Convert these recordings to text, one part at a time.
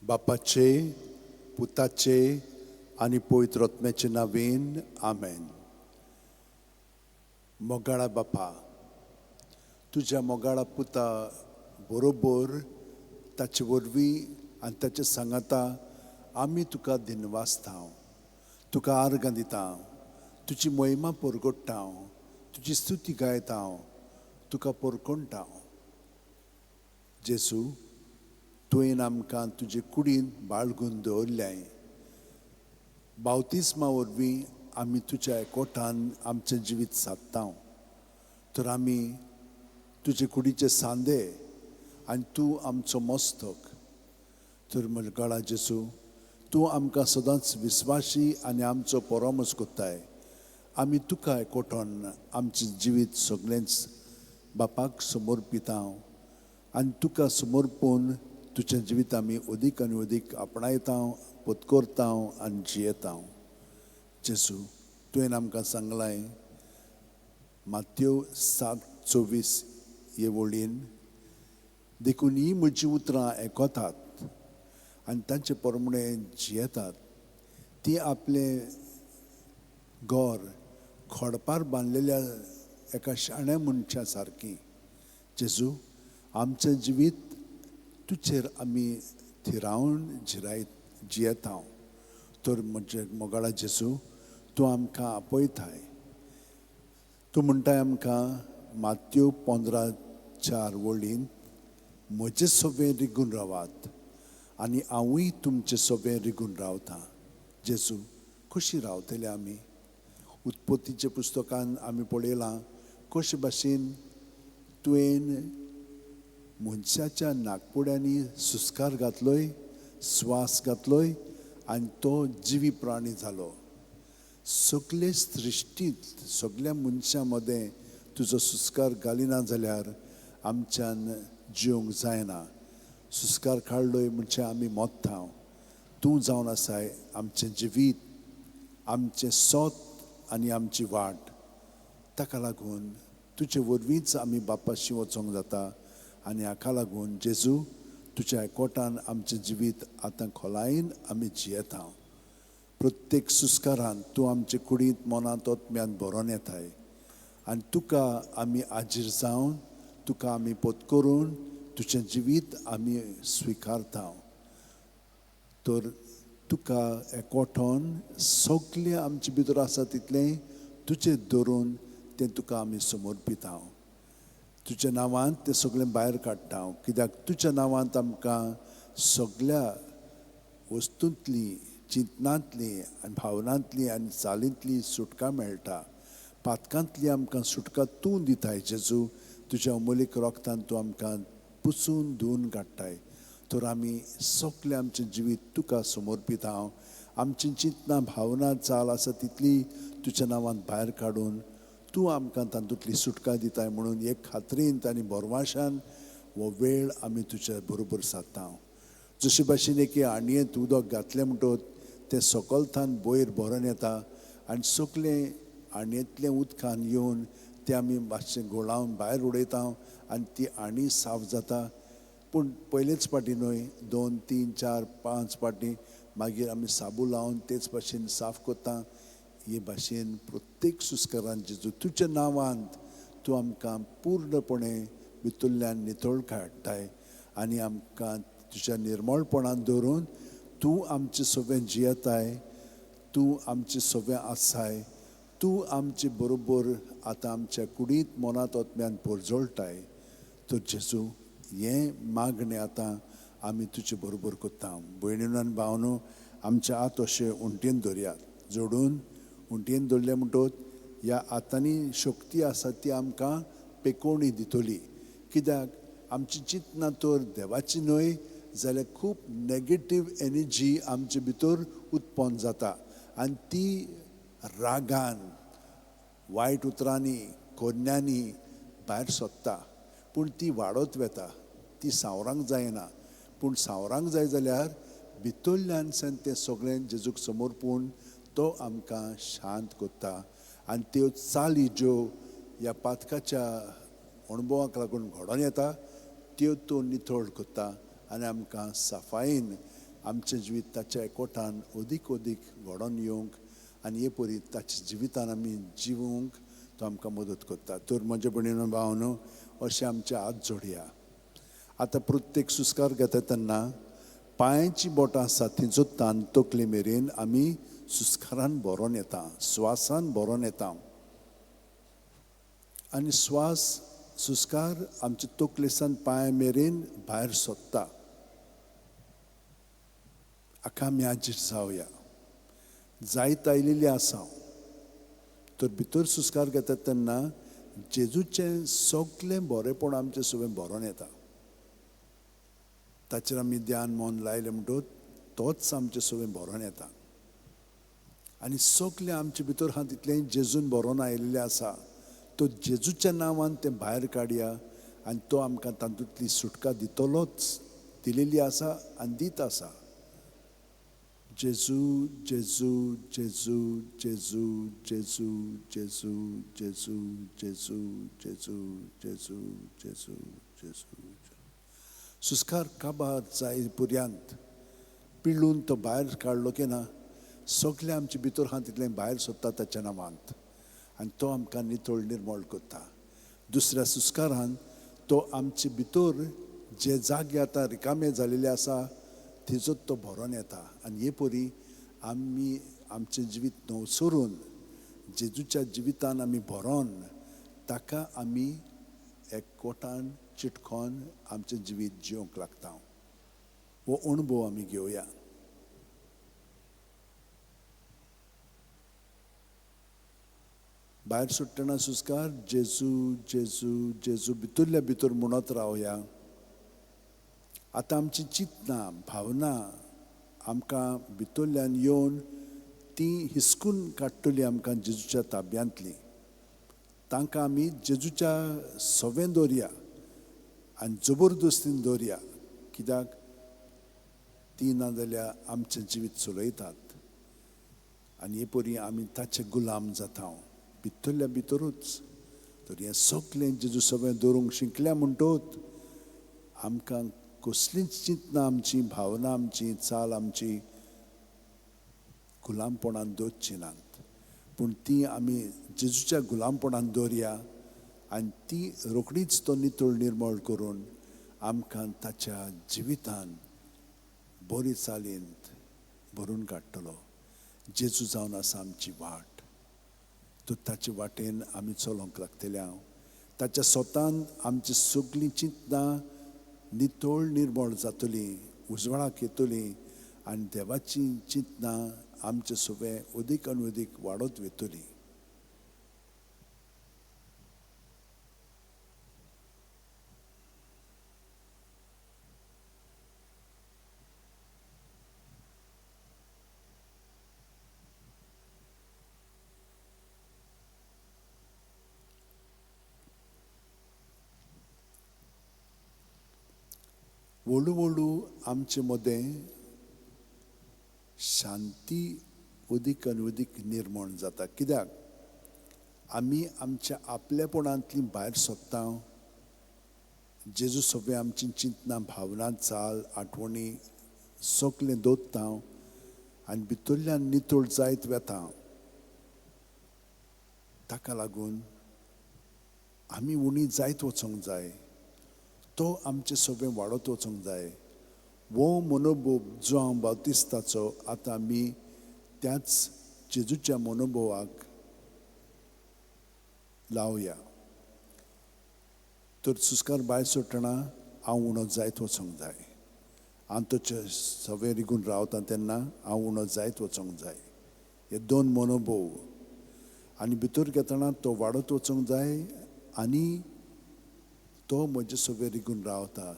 बापाचे, पुताचे आनी पवित्र आत्म्याचे नांवेन, आमेन. मोगाळा बापा, तुज्या मोगाळा पुता बरोबर ताचे वरवीं आनी ताचे सांगाता आमी तुका दिनवासता, तुका आर्गां दिता, तुजी महिमा परगट्टा, तुजी स्तुती गायता, तुका परकोणटा. जेजू, तुवें आमकां तुजे कुडीन बाळगून दवरल्याय. बावतिस्मा वरवीं आमी तुज्या एकवटान आमचें जिवीत सादता. तर आमी तुजे कुडीचे सांदे आनी तूं आमचो मस्तक. तर मोगाळा जेजू, तूं आमकां सदांच विस्वाशी आनी आमचो परामर्श कोत्ताय. आमी तुका एकवटोन आमचें जिवीत सगळेंच बापाक समर्पिता आनी तुका समर्पून तुजें जिवीत आमी अदीक आनी अदीक आपणायता, पत्करता आनी जियेता. जेजू, तुवें आमकां सांगलाय मात्यो 7:24 हे वळीन, देखून ही म्हजी उतरां आयकतात आनी तांचे प्रमाणे जियेतात ती आपलें घर खडपार बांदलेल्या एका शाण्या मनशा सारकी. जेजू, आमचें जिवीत तुजेर आमी थिरावन जिरायत जियेता. तर म्हजे मोगाळा जेजू, तूं आमकां आपयताय. तूं म्हणटाय आमकां मात्यो 15:4 वळीन, म्हजे सोबें रिगून रावात आनी हांवूय तुमचे सोबें रिगून रावता. जेजू, कशी रावतले आमी? उत्पत्तीच्या पुस्तकान आमी पळयलां कशे भाशेन तुवें मनशाच्या नागपुड्यांनी सुस्कार घातलोय, स्वास घातलोय आनी तो जिवी प्राणी जालो. सगळे सृश्टींत सगळ्या मनशां मदें तुजो सुस्कार घालिना जाल्यार आमच्यान जिवंक जायना. सुस्कार काडलोय म्हणजे आमी मोत्ता. तूं जावन आसाय आमचें जिवीत, आमचें सोत आनी आमची वाट. ताका लागून तुजे वरवींच आमी बापाशी वचोंक जाता आनी हाका लागून जेजू तुज्या एकवटान आमचें जिवीत आतां खोलायेन आमी जियेता. प्रत्येक सुस्कारान तूं आमचे कुडींत, मनांत, आत्म्यांत भरोन येताय आनी तुका आमी आजीर जावन तुका आमी पत्करून तुजें जिवीत आमी स्विकारता. तर तुका एकवटोन सगळें आमचे भितर आसा तितलें तुजें धरून तें तुका आमी समर्पिता. तुज्या नांवांत तें सगळें भायर काडटा, कित्याक तुज्या नांवांत आमकां सगळ्या वस्तूंतली, चिंतनांतली आनी भावनांतली आनी चालींतली सुटका मेळटा. पातकांतली आमकां सुटका तूं दिताय जेजू. तुज्या अमोलीक रोगतान तूं आमकां पुसून धुवन काडटाय. तर आमी सगळें आमचें जिवीत तुका समर्पिता. आमची चिंतनां, भावना, चाल आसा तितली तुज्या नांवांत भायर काडून तूं आमकां तातूंतली सुटका दिताय म्हणून एक खात्रीन आनी भरवाशान हो वेळ आमी तुज्या बरोबर सादता. जशे भाशेन एके आणयेंत उदक घातलें म्हणटकच तें सकलथान वयर भरून येता आनी सगळें आणयेंतलें उदकान येवन तें आमी मातशें घोळावन भायर उडयता आनी ती आणी साफ जाता. पूण पयलेच फावटी न्हय, 2, 3, 4, 5 फावटी मागीर आमी साबू लावन तेच भाशेन साफ करता. हे भाशेन प्रत्येक सुस्कारान जेजू तुज्या नांवांत तूं आमकां पूर्णपणे भितरल्यान नितळ काडटाय आनी आमकां तुज्या निर्मळपणान दवरून तूं आमचे सोबें जियेताय, तूं आमचे सोबें आसाय, तूं आमचे बरोबर आतां आमच्या कुडींत, मनांत, आत्म्यान परजळटाय. तर जेजू, हें मागणें आतां आमी तुजे बरोबर करता. भयणीनो आनी भावनो, आमच्या हात अशे उंटयेन धरयात, जोडून उंटयेन धरलें म्हणटकच ह्या हातांनी शक्ती आसा ती आमकां पेकोवणी दितली. कित्याक आमची चिंतनां तर देवाची न्हय जाल्यार खूब नेगेटीव एनर्जी आमचे भितर उत्पन्न जाता आनी ती रागान, वायट उतरांनी, कोन्यांनी भायर सोदता. पूण ती वाडत वता, ती सांवरांक जायना. पूण सांवरांक जाय जाल्यार भितरल्यानसान तें सगळें जेजूक समर्पून तो आमकां शांत करता आनी त्यो चाली ज्यो ह्या पातकाच्या अणभवाक लागून घडोवन येता त्यो तो नितळ करता आनी आमकां सफायेन आमचें जिवीत ताच्या एकवटान अदीक अदीक घडोवन येवंक आनी हे परी ताच्या जिवितान आमी जिवूंक तो आमकां मदत करता. तर म्हजे भयणीनो भावनो, अशें आमचे हात जोडया. आतां प्रत्येक सुस्कार घेता तेन्ना पांयाची बोटां आसा थंयचो तान तकले मेरेन आमी सुस्कारान भरोन येता, स्वासान भरोन येता आनी स्वास सुस्कार आमचे तकलेसान पांय मेरेन भायर सोदता. हाका आमी आजीर जावया. जायत आयिल्ली आसा तर भितर सुस्कार घेतात तेन्ना जेजूचें सगळें बरेंपण आमचें सगळें भरोन येता. ताचेर आमी ध्यान मन लायलें म्हणटकच तोच आमचें सगळें भरोन येता आनी सगळें आमचे भितर आहा तितलें जेजून भरोन आयिल्लें आसा. तो जेजूच्या नांवान तें भायर काडया आनी तो आमकां तातूंतली सुटका दितलोच, दिलेली आसा आनी दीत आसा. जेजू जेजू जेजू जेजू जेजू जेजू जेजू जेजू जेजू जेजू जेजू जेजू. सुस्कार काबार जाय पर्यंत पिळून तो भायर काडलो की ना, सगळें आमचे भितर आहा तितलें भायर सोदता ताच्या नांवांत आनी तो आमकां नितळ निर्मळ करता. दुसऱ्या सुस्कारान तो आमचे भितर जे जागे आतां रिकामे जालेले आसा थंयचो तो भरोन येता आनी हे परी आमी आमचें जिवीत नवसरून जेजूच्या जिवितान आमी भरोन ताका आमी एकवटान चिटकोन आमचें जिवीत जिवंक लागता. हो अणभव आमी घेवया. भायर सुट्टना सुस्कार जेजू जेजू जेजू भितरल्या भितर म्हणत रावया. आतां आमची चिंतना भावना आमकां भितरल्यान येवन ती हिसकून काडटली आमकां जेजूच्या ताब्यांतली. तांकां आमी जेजूच्या सवें दवरया आनी जबरदस्तीन दवरया, कित्याक ती ना जाल्यार आमचें जिवीत चलयतात आनी हे परी आमी ताचे गुलाम जाता भितरल्या भितरूच. तर हें सगळें जेजू सगळें दवरूंक शिकल्या म्हणटकच आमकां कसलींच चिंतना आमची भावना आमची चाल आमची गुलामपणान दवरची नात, पूण ती आमी जेजूच्या गुलामपणान दवरया आनी ती रोखडीच तो नितळ निर्मळ करून आमकां ताच्या जिवितान बरी चालींत भरून काडटलो. जेजू जावन आसा आमची वाट, तर ताचे वाटेन आमी चलोवंक लागतले. हांव ताच्या स्वतान आमची सगळीं चिंतनां नितळ निर्मळ जातली, उजवाडाक येतली आनी देवाची चिंतनां आमचे सगळें अदीक आनी अदीक वाडत वतली. व्हडू व्हडू आमचे मदें शांती अदीक आनी अदीक निर्माण जाता, कित्याक आमी आमच्या आपलेपणांतली भायर सोदता. जेजू सगळें आमची चिंतना भावना चाल आठवणी सगळें दवरता आनी भितरल्यान नितळ जायत वता. ताका लागून आमी उणी जायत वचोंक जाय, तो आमचें सगळें वाडत वचोंक जाय. हो मनोभोव जो हांव बाप्तिस्ताचो आतां आमी त्याच जेजूच्या मनोभोवाक लावया. तर सुस्कार भायर सोडटना हांव उणो जायत वचोंक जाय, हांव ताचे सगळें रिगून रावता तेन्ना हांव उणो जायत वचोंक जाय. हे दोन मनोभोव आनी भितर घेतना तो वाडत वचोंक जाय आनी तो म्हजे सगळें रिगून रावता,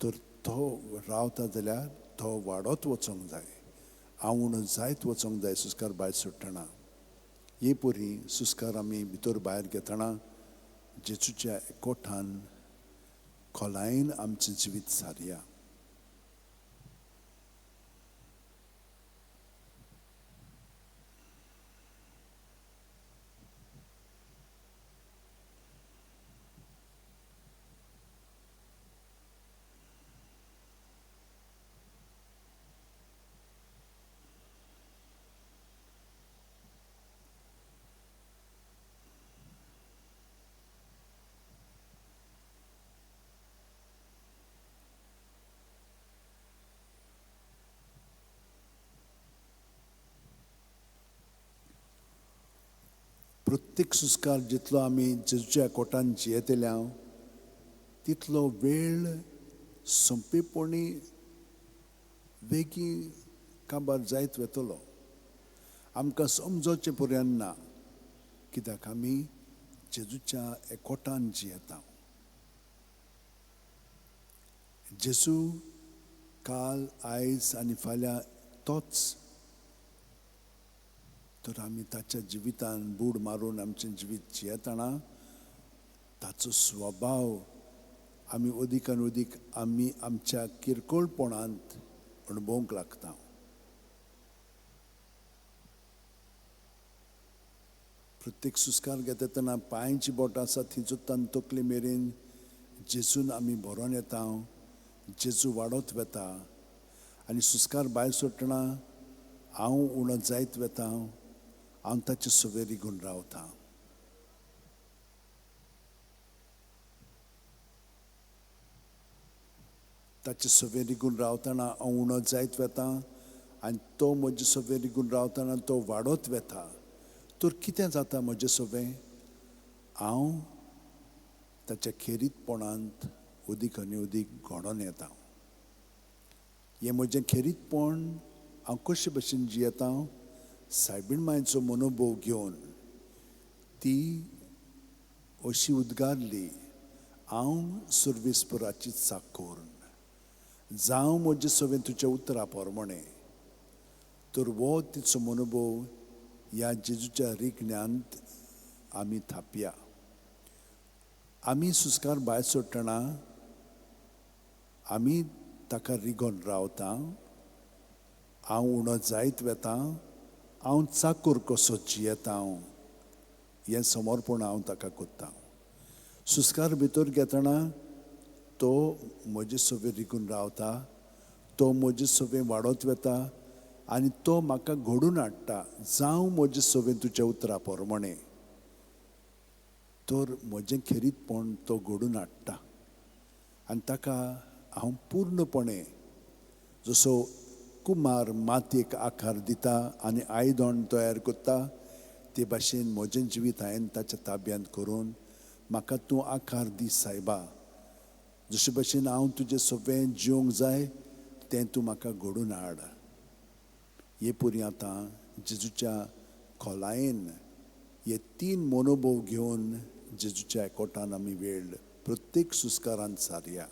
तर तो रावता जाल्यार तो वाडत वचोंक जाय, हांव उणो जायत वचोंक जाय सुस्कार भायर सोडटना. हे परी सुस्कार आमी भितर भायर घेतना जेजूच्या एकवटान खोलायेन आमचें जिवीत सारया. प्रत्येक सुस्कार जितलो आमी जेजूच्या कोटान जियेतले हांव तितलो वेळ सोंपेपणी वेगीं काबार जायत वतलो. आमकां समजोचें पर्यंत ना, कित्याक आमी जेजूच्या एकवटान जियेता. जेजू काल, आयज आनी फाल्यां तोच, तर आमी ताच्या जिवितान बूड मारून आमचें जिवीत जियेतना ताचो स्वभाव आमी अदीक आनी अदीक आमी आमच्या किरकोळपणांत अणभवंक लागता. प्रत्येक सुस्कार घेता तेन्ना पांयची बोटां आसा थंयच्यान तकले मेरेन जेजून आमी भरोन येता, जेजू वाडत वता आनी सुस्कार भायर सोडटना हांव उणो जायत वता, हांव ताचे सवें रिगून रावता. ताचे सवें रिगून रावतना हांव उणो जायत वता आनी तो म्हजे सवें रिगून रावतना तो वाडत वता. तर कितें जाता म्हजें सवें, हांव ताच्या खेरीतपणांत अदीक आनी अदीक घडोवन येता. हें म्हजें खेरीतपण हांव कशे भशेन जियेता, सायबीण मांयचो मनोभोव घेवन ती अशी उद्गारली, हांव सर्वेस्पराची चाकर, जावं म्हजें सवें तुज्या उतरा प्रमाणें. तर हो तिचो मनोभोव ह्या जेजूच्या रिगण्यांत आमी थापया. आमी सुस्कार भायर सोडटना आमी ताका रिगोन रावता, हांव उणो जायत वता, हांव चाकूर कसो जियेता, हें समर्पण हांव ताका करता. सुस्कार भितर घेतना तो म्हजे सवें रिगून रावता, तो म्हजे सवें वाडत वता आनी तो म्हाका घडून हाडटा, जावं म्हजें सवें तुज्या उतरा प्रमाणें. तर म्हजें खेरीतपण तो घडून हाडटा आनी ताका हांव पूर्णपणे, जसो कुमार मातयेक आकार दिता आनी आयदण तयार करता ते भाशेन म्हजें जिवीत हांवें ताच्या ताब्यांत करून म्हाका तूं आकार दी सायबा, जशे भाशेन हांव तुजें सवें जिवंक जाय तें तूं म्हाका घडून हाड. हे पुरी आतां जेजूच्या खोलायेन हे तीन मनोभोव घेवन जेजूच्या एकवटान आमी वेळ प्रत्येक सुस्कारान सारया.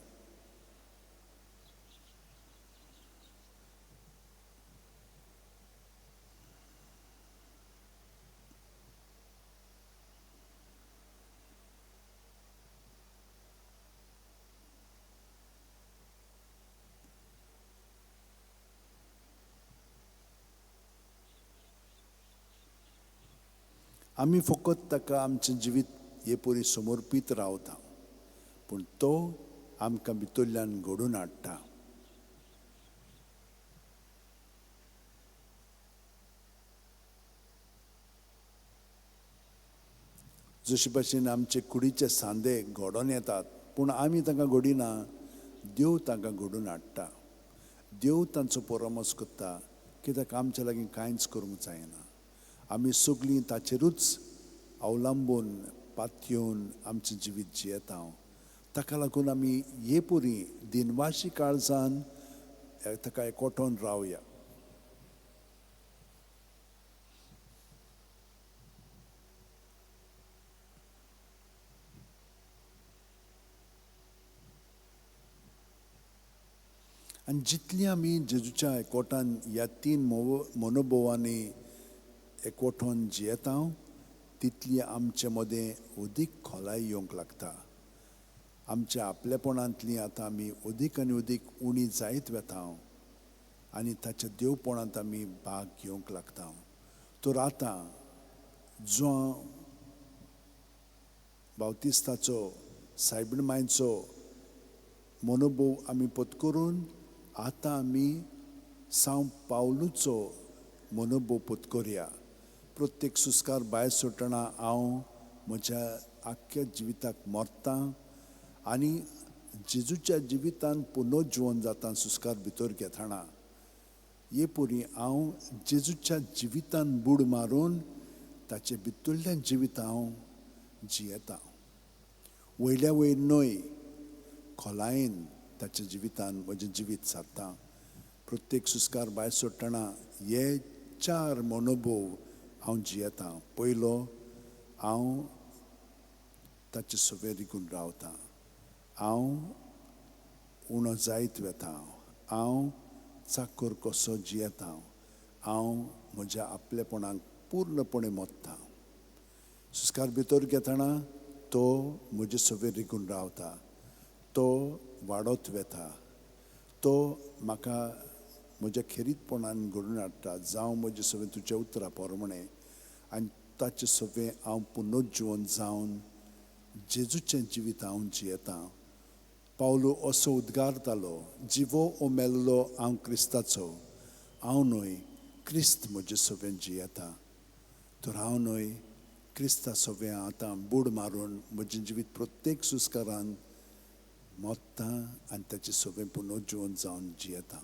आमी फकत ताका आमचें जिवीत हे परी समर्पीत रावता, पूण तो आमकां भितरल्यान घडोवन हाडटा. जशे भाशेन आमचे कुडीचे सांदे घडोवन येतात, पूण आमी तांकां घडिना, देव तांकां घडोवन हाडटा. देव तांचो परामर्श करता, कित्याक आमच्या लागीं कांयच करूंक जायना. आमी सगळीं ताचेरूच अवलंबून पातयेवन आमचें जिवीत जियेता. ताका लागून आमी हे पुरी दिनवाशी काळजान ताका एकवटोन रावया. आनी जितली आमी जेजूच्या एकवटान ह्या तीन मनोभोवांनी एकवटोन जियेता तितली आमचे मदें अदीक खोलाय येवंक लागता. आमच्या आपलेपणांतली आतां आमी अदीक आनी अदीक उणी जायत वता आनी ताच्या देवपणांत आमी भाग घेवंक लागता. तर आतां जो बावतिस्ताचो, सायबीण मांयचो मनोभोव आमी पत्करून आतां आमी सांव पावलूचो मनोभोव पत्करया. प्रत्येक सुस्कार भायर सोडटना हांव म्हज्या आख्ख्या जिविताक मरता आनी जेजूच्या जिवितान पुनर्जिवन जाता. सुस्कार भितर घेतना हे पुरी हांव जेजूच्या जिवितान बूड मारून ताचे भितरल्यान जिवीत हांव जियेता. वयल्या वयर न्हय, खोलायेन ताच्या जिवितान म्हजें जिवीत सारता. प्रत्येक सुस्कार भायर सोडटना हे चार मनोभोव हांव जियेता. पयलो, हांव ताचे सवें रिगून रावता, हांव उणो जायत वता, हांव चाकर कसो जियेता, हांव म्हज्या आपलेपणाक पूर्णपणे मोत्ता. सुस्कार भितर घेतना तो म्हजे सवें रिगून रावता, तो वाडत वता, तो म्हाका म्हज्या खेरीतपणान घडून हाडटा. जावं म्हजे सवें तुज्या उतरां पोरमणें आनी ताचे सवें हांव पुनर्जिवन जावन जेजूचें जिवीत हांव जियेतां. पावलो असो उद्गारतालो, जिवो ओ मेल्लो हांव क्रिस्ताचो, हांव न्हय क्रिस्त म्हजे सवें जियेता. तर हांव न्हय क्रिस्ता सवें आतां बूड मारून म्हजें जिवीत प्रत्येक सुस्कारान मोत्ता आनी ताचे सवें पुनर्जिवन जावन जियेता.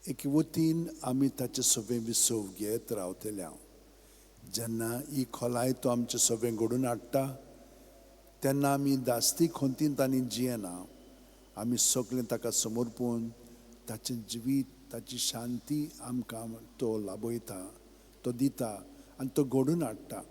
एके वतीन आमी ताचे सवें विसव घेत रावतले. हांव जेन्ना ही खोलाय तो आमचे सवें घडून हाडटा तेन्ना आमी दास्ती खंतीन तांणी जियेना, आमी सगळें ताका समर्पून ताचें जिवीत, ताची शांती आमकां तो लाभयता, तो दिता आनी तो घडून हाडटा.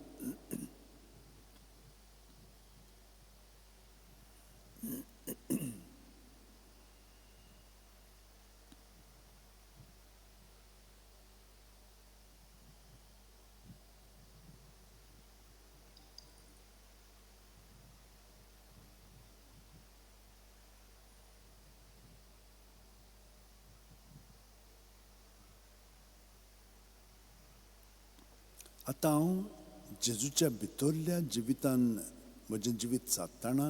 आतां हांव जेजूच्या भितरल्या जिवितान म्हजें जिवीत सादतना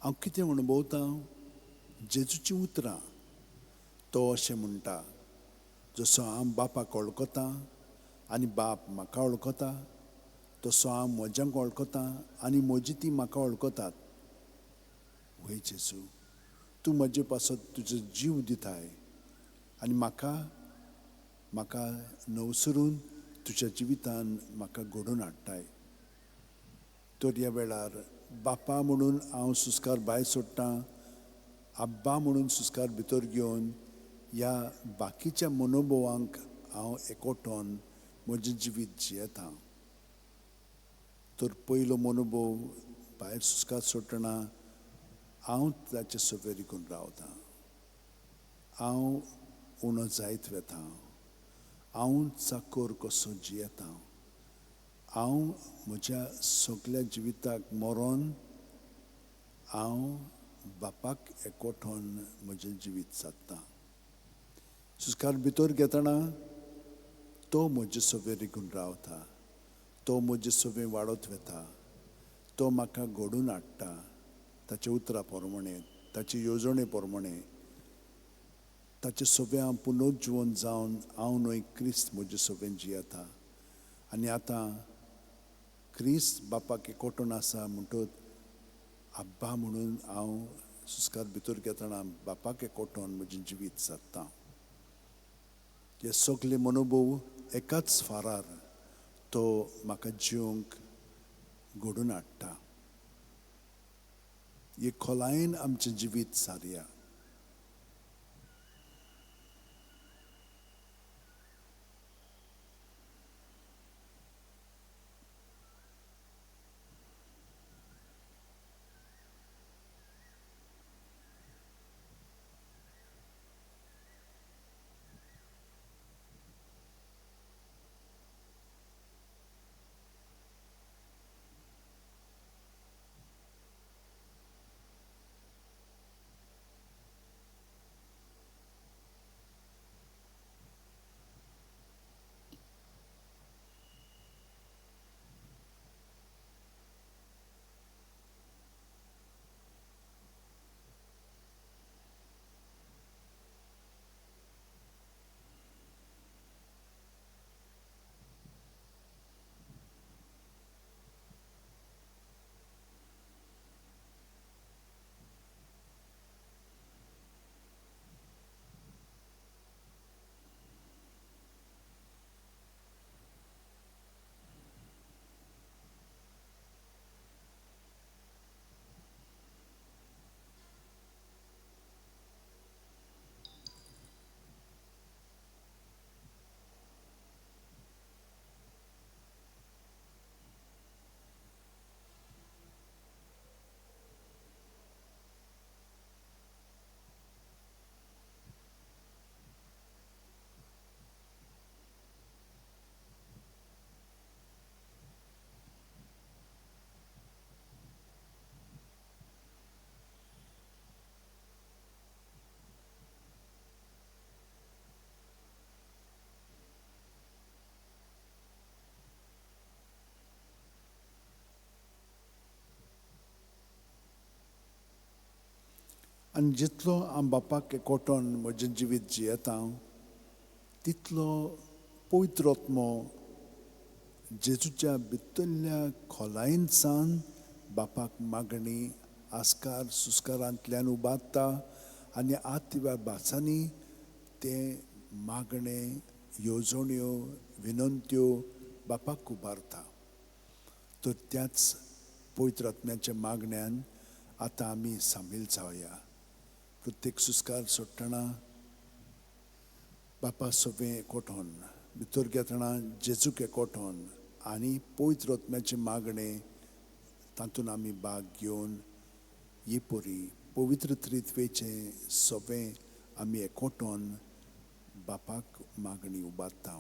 हांव कितें अणभवतां? जेजूचीं उतरां. तो अशें म्हणटा, जसो हांव बापाक वळखतां आनी बाप म्हाका वळखता, तसो हांव म्हज्यांक वळखतां आनी म्हजी ती म्हाका वळखतात. वय जेजू, तूं म्हजे पासत तुजो जीव दिताय आनी म्हाका म्हाका नवसरून तुज्या जिवितान म्हाका घडोवन हाडटाय. तर ह्या वेळार बापा म्हणून हांव सुस्कार भायर सोडटां, आब्बा म्हणून सुस्कार भितर घेवन ह्या बाकीच्या मनोभवांक हांव एकवटोन म्हजें जिवीत जियेतां. तर पयलो मनोभव भायर सुस्कार सोडटना हांव ताचे सवें रिगून रावतां, हांव उणो जायत वता, हांव चाकर कसो जियेतां, हांव म्हज्या सगल्या जिविताक मरोन हांव बापाक एकवटोन म्हजें जिवीत सादतां. सुस्कार भितर घेतना तो म्हजे सवें रिगून रावता, तो म्हजे सवें वाडत वता, तो म्हाका घडून हाडटा ताच्या उतरां प्रमाणें, ताचे येवजणे प्रमाणें. ताचे सवें हांव पुनर्जिवन जावन हांव न्हय क्रिस्त म्हजे सवें जियेता. आनी आतां क्रिस्त बापाक एकवटून आसा म्हणटच आब्बा म्हणून हांव सुस्कार भितर घेतना बापाक एकवटून म्हजें जिवीत सादतां. हे सगळे मनोभव एकाच फारार तो म्हाका जिवंक घडून हाडटा. हे खोलायेन आमचें जिवीत सारया. आनी जितलो हांव बापाक एकवटोन म्हजें जिवीत जियेता तितलो पवित्र आत्मो जेजूच्या भितरल्या खोलायेन सावन बापाक मागणी आस्कार सुस्कारांतल्यान उबारता आनी आत्व्या भासांनी तें मागणें, येवजण्यो, विनंत्यो बापाक उबारता. तर त्याच पवित्र आत्म्याच्या मागण्यान आतां आमी सामील जावया. प्रत्येक सुस्कार सोडटना बापा सवें एकवटोन, भितर घेतना जेजूक एकवटोन आनी पवित्र आत्म्याचें मागणें तातूंत आमी भाग घेवन ही परी पवित्र त्रित्वेचें सवें आमी एकवटोन बापाक मागणी उबारता.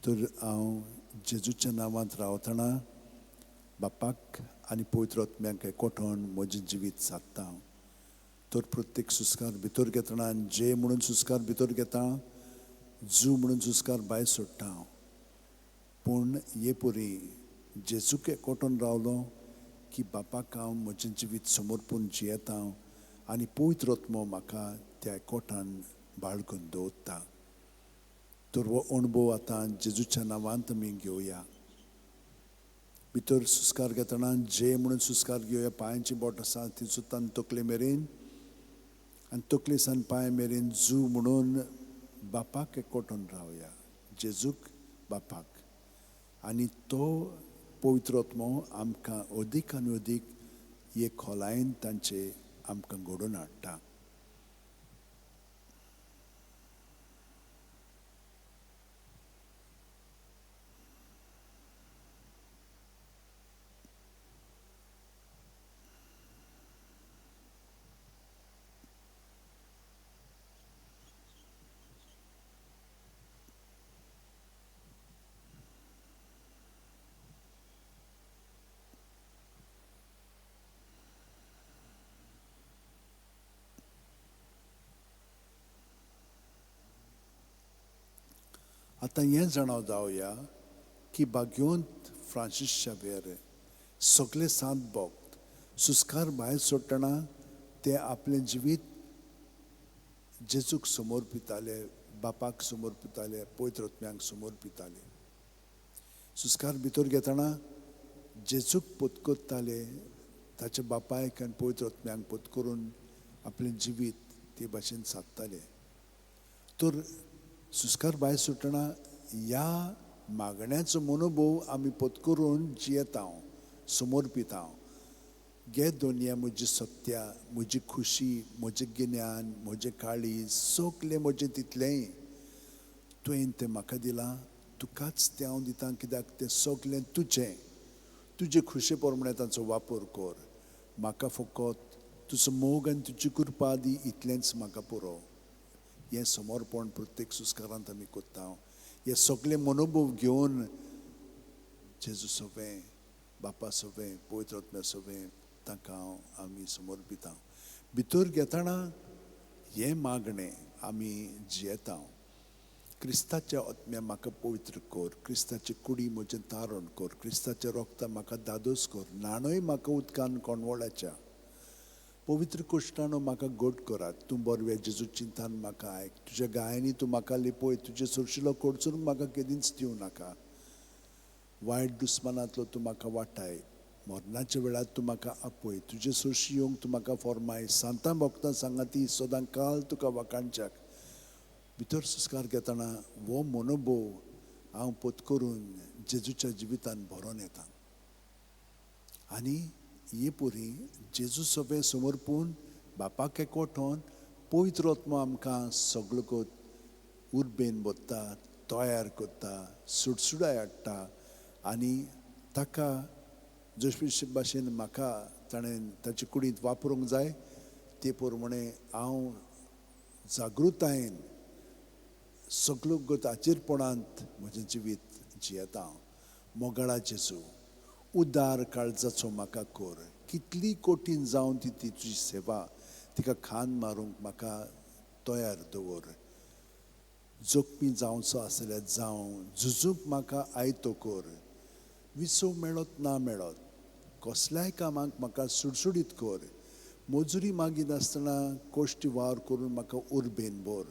तर हांव जेजूच्या नांवांत रावतना बापाक आनी पवित्र आत्म्याक एकवटोन म्हजें जिवीत सादता. तर प्रत्येक सुस्कार भितर घेतना जे म्हणून सुस्कार भितर घेता, जू म्हणून सुस्कार भायर सोडटा. पूण हे परी जेजूक एकवटोन रावलो की बापाक हांव म्हजें जिवीत समर्पून जियेता आनी पवित्र आत्मो म्हाका त्या एकवटान बाळगून दवरता. तर हो अणभव आतां जेजूच्या नांवांत आमी घेवया. भितर सुस्कार घेतना जे म्हणून सुस्कार घेवया. पांयांची बोट आसा ती सुद्दां तकले मेरेन आनी तकले सान पांय मेरेन जू म्हणून बापाक एकवटून रावया, जेजूक बापाक. आनी तो पवित्र आत्मो आमकां अदीक आनी अदीक हे खोलायेन तांचे आमकां घडोवन हाडटा. आतां हें जाणा जावया की भाग्यवंत फ्रांसीस शावेर सगळे सात भक्त सुस्कार भायर सोडटना ते आपलें जिवीत जेजूक समर्पिताले, बापाक समर्पिताले, पवित्र आत्म्याक समर्पिताले. सुस्कार भितर घेतना जेजूक पत्करताले, ताच्या बापायक आनी पवित्र आत्म्याक पत्करून आपलें जिवीत ते भाशेन सादताले. तर सुस्कार भायर सुटना ह्या मागण्याचो मनोभव आमी पत्करून जियेता, समर्पिता. गे दोनया म्हजी सत्या, म्हजी खुशी, म्हजें गिन्यान, म्हजें काळीज, सगलें म्हजें तितलेंय तुवें तें म्हाका दिलां, तुकाच तें हांव दितां, कित्याक तें सगलें तुजें. तुजे खुशे प्रमाणे तांचो वापर कर. म्हाका फकत तुजो मोग आनी तुजी कृपा दी, इतलेंच म्हाका पुरो. हें समर्पण प्रत्येक सुस्कारांत आमी करता. हे सगळे मनोभव घेवन जेजू सवें, बापा सवें, पवित्र आत्म्या सवें तांकां हांव आमी समर्पिता. भितर घेतना हें मागणें आमी जियेता. क्रिस्ताच्या आत्म्या म्हाका पवित्र कर, क्रिस्ताची कुडी म्हजें तारण कर, क्रिस्ताचें रोगता म्हाका दादोस कर, न्हाणय म्हाका उदकान कोणवळाच्या, पवित्र कुश्टानो म्हाका गोड करात. तूं बरव्या जेजू चिंतान म्हाका आयक, तुज्या गायांनी तूं म्हाका लिपय, तुजे सुरशिलो कडसून म्हाका केदींच दिवं नाका. वायट दुस्मानांतलो तूं म्हाका वाटाय, मरणाच्या वेळार तूं म्हाका आपय, तुजे सुरशी येवंक तूं म्हाका फॉर्माय. सांतां भक्तां सांगाती सदां काल तुका वाखाणच्याक. भितर संस्कार घेतना हो मनोभव हांव पत्करून जेजूच्या जिवितान भरोन येता. आनी हे परी जेजू सगळें समर्पून बापाक एकवटोन पवित्र आत्मो आमकां सगळो उर्बेन भरता, तयार करता, सुडसुडाय हाडटा आनी ताका जशे भाशेन म्हाका ताणें ताचे कुडींत वापरूंक जाय ते प्रमाणे हांव जागृतायेन सगळो गत आचेरपणांत म्हजें जिवीत जियेता. मोगाळा जेजू, उदार काळजाचो म्हाका कर, कितली कठीण जावन ती तुजी सेवा, तिका खान मारूंक म्हाका तयार दवर. जोखमी जावचो आसल्यार जावं, झुजूंक म्हाका आयतो कर, विसव मेळत ना मेळत कसल्याय कामाक म्हाका सुडसुडीत कर, मजुरी मागिनासतना कश्टी वावर करून म्हाका उर्बेन भर.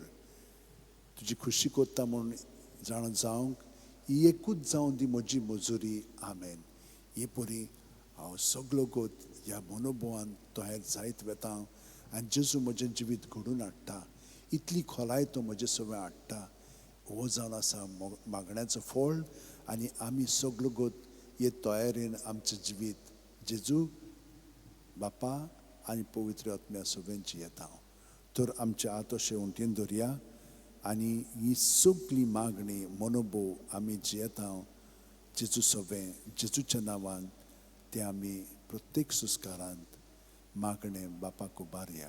तुजी खुशी करता म्हूण जाणा जावंक ही एकूच जावन दी म्हजी मजुरी. आमेन. हे परी हांव सगलो गोत ह्या मनोभवान तयार जायत वेता आनी जेजू म्हजें जिवीत घडून हाडटा. इतली खोलाय तो म्हजें सगळें हाडटा. हो जावन आसा मागण्याचो फळ आनी आमी सगलो गोत हे तयारेन आमचें जिवीत जेजू बापा आनी पवित्र आत्म्या सगळें जियेता. तर आमचे हात अशें उंटीन धरया आनी ही सगळी मागणी मनोभोव आमी जियेता जेजू सगळें जेजूच्या नांवान ते आमी प्रत्येक सुस्कारांत मागणे बापाक उबारया.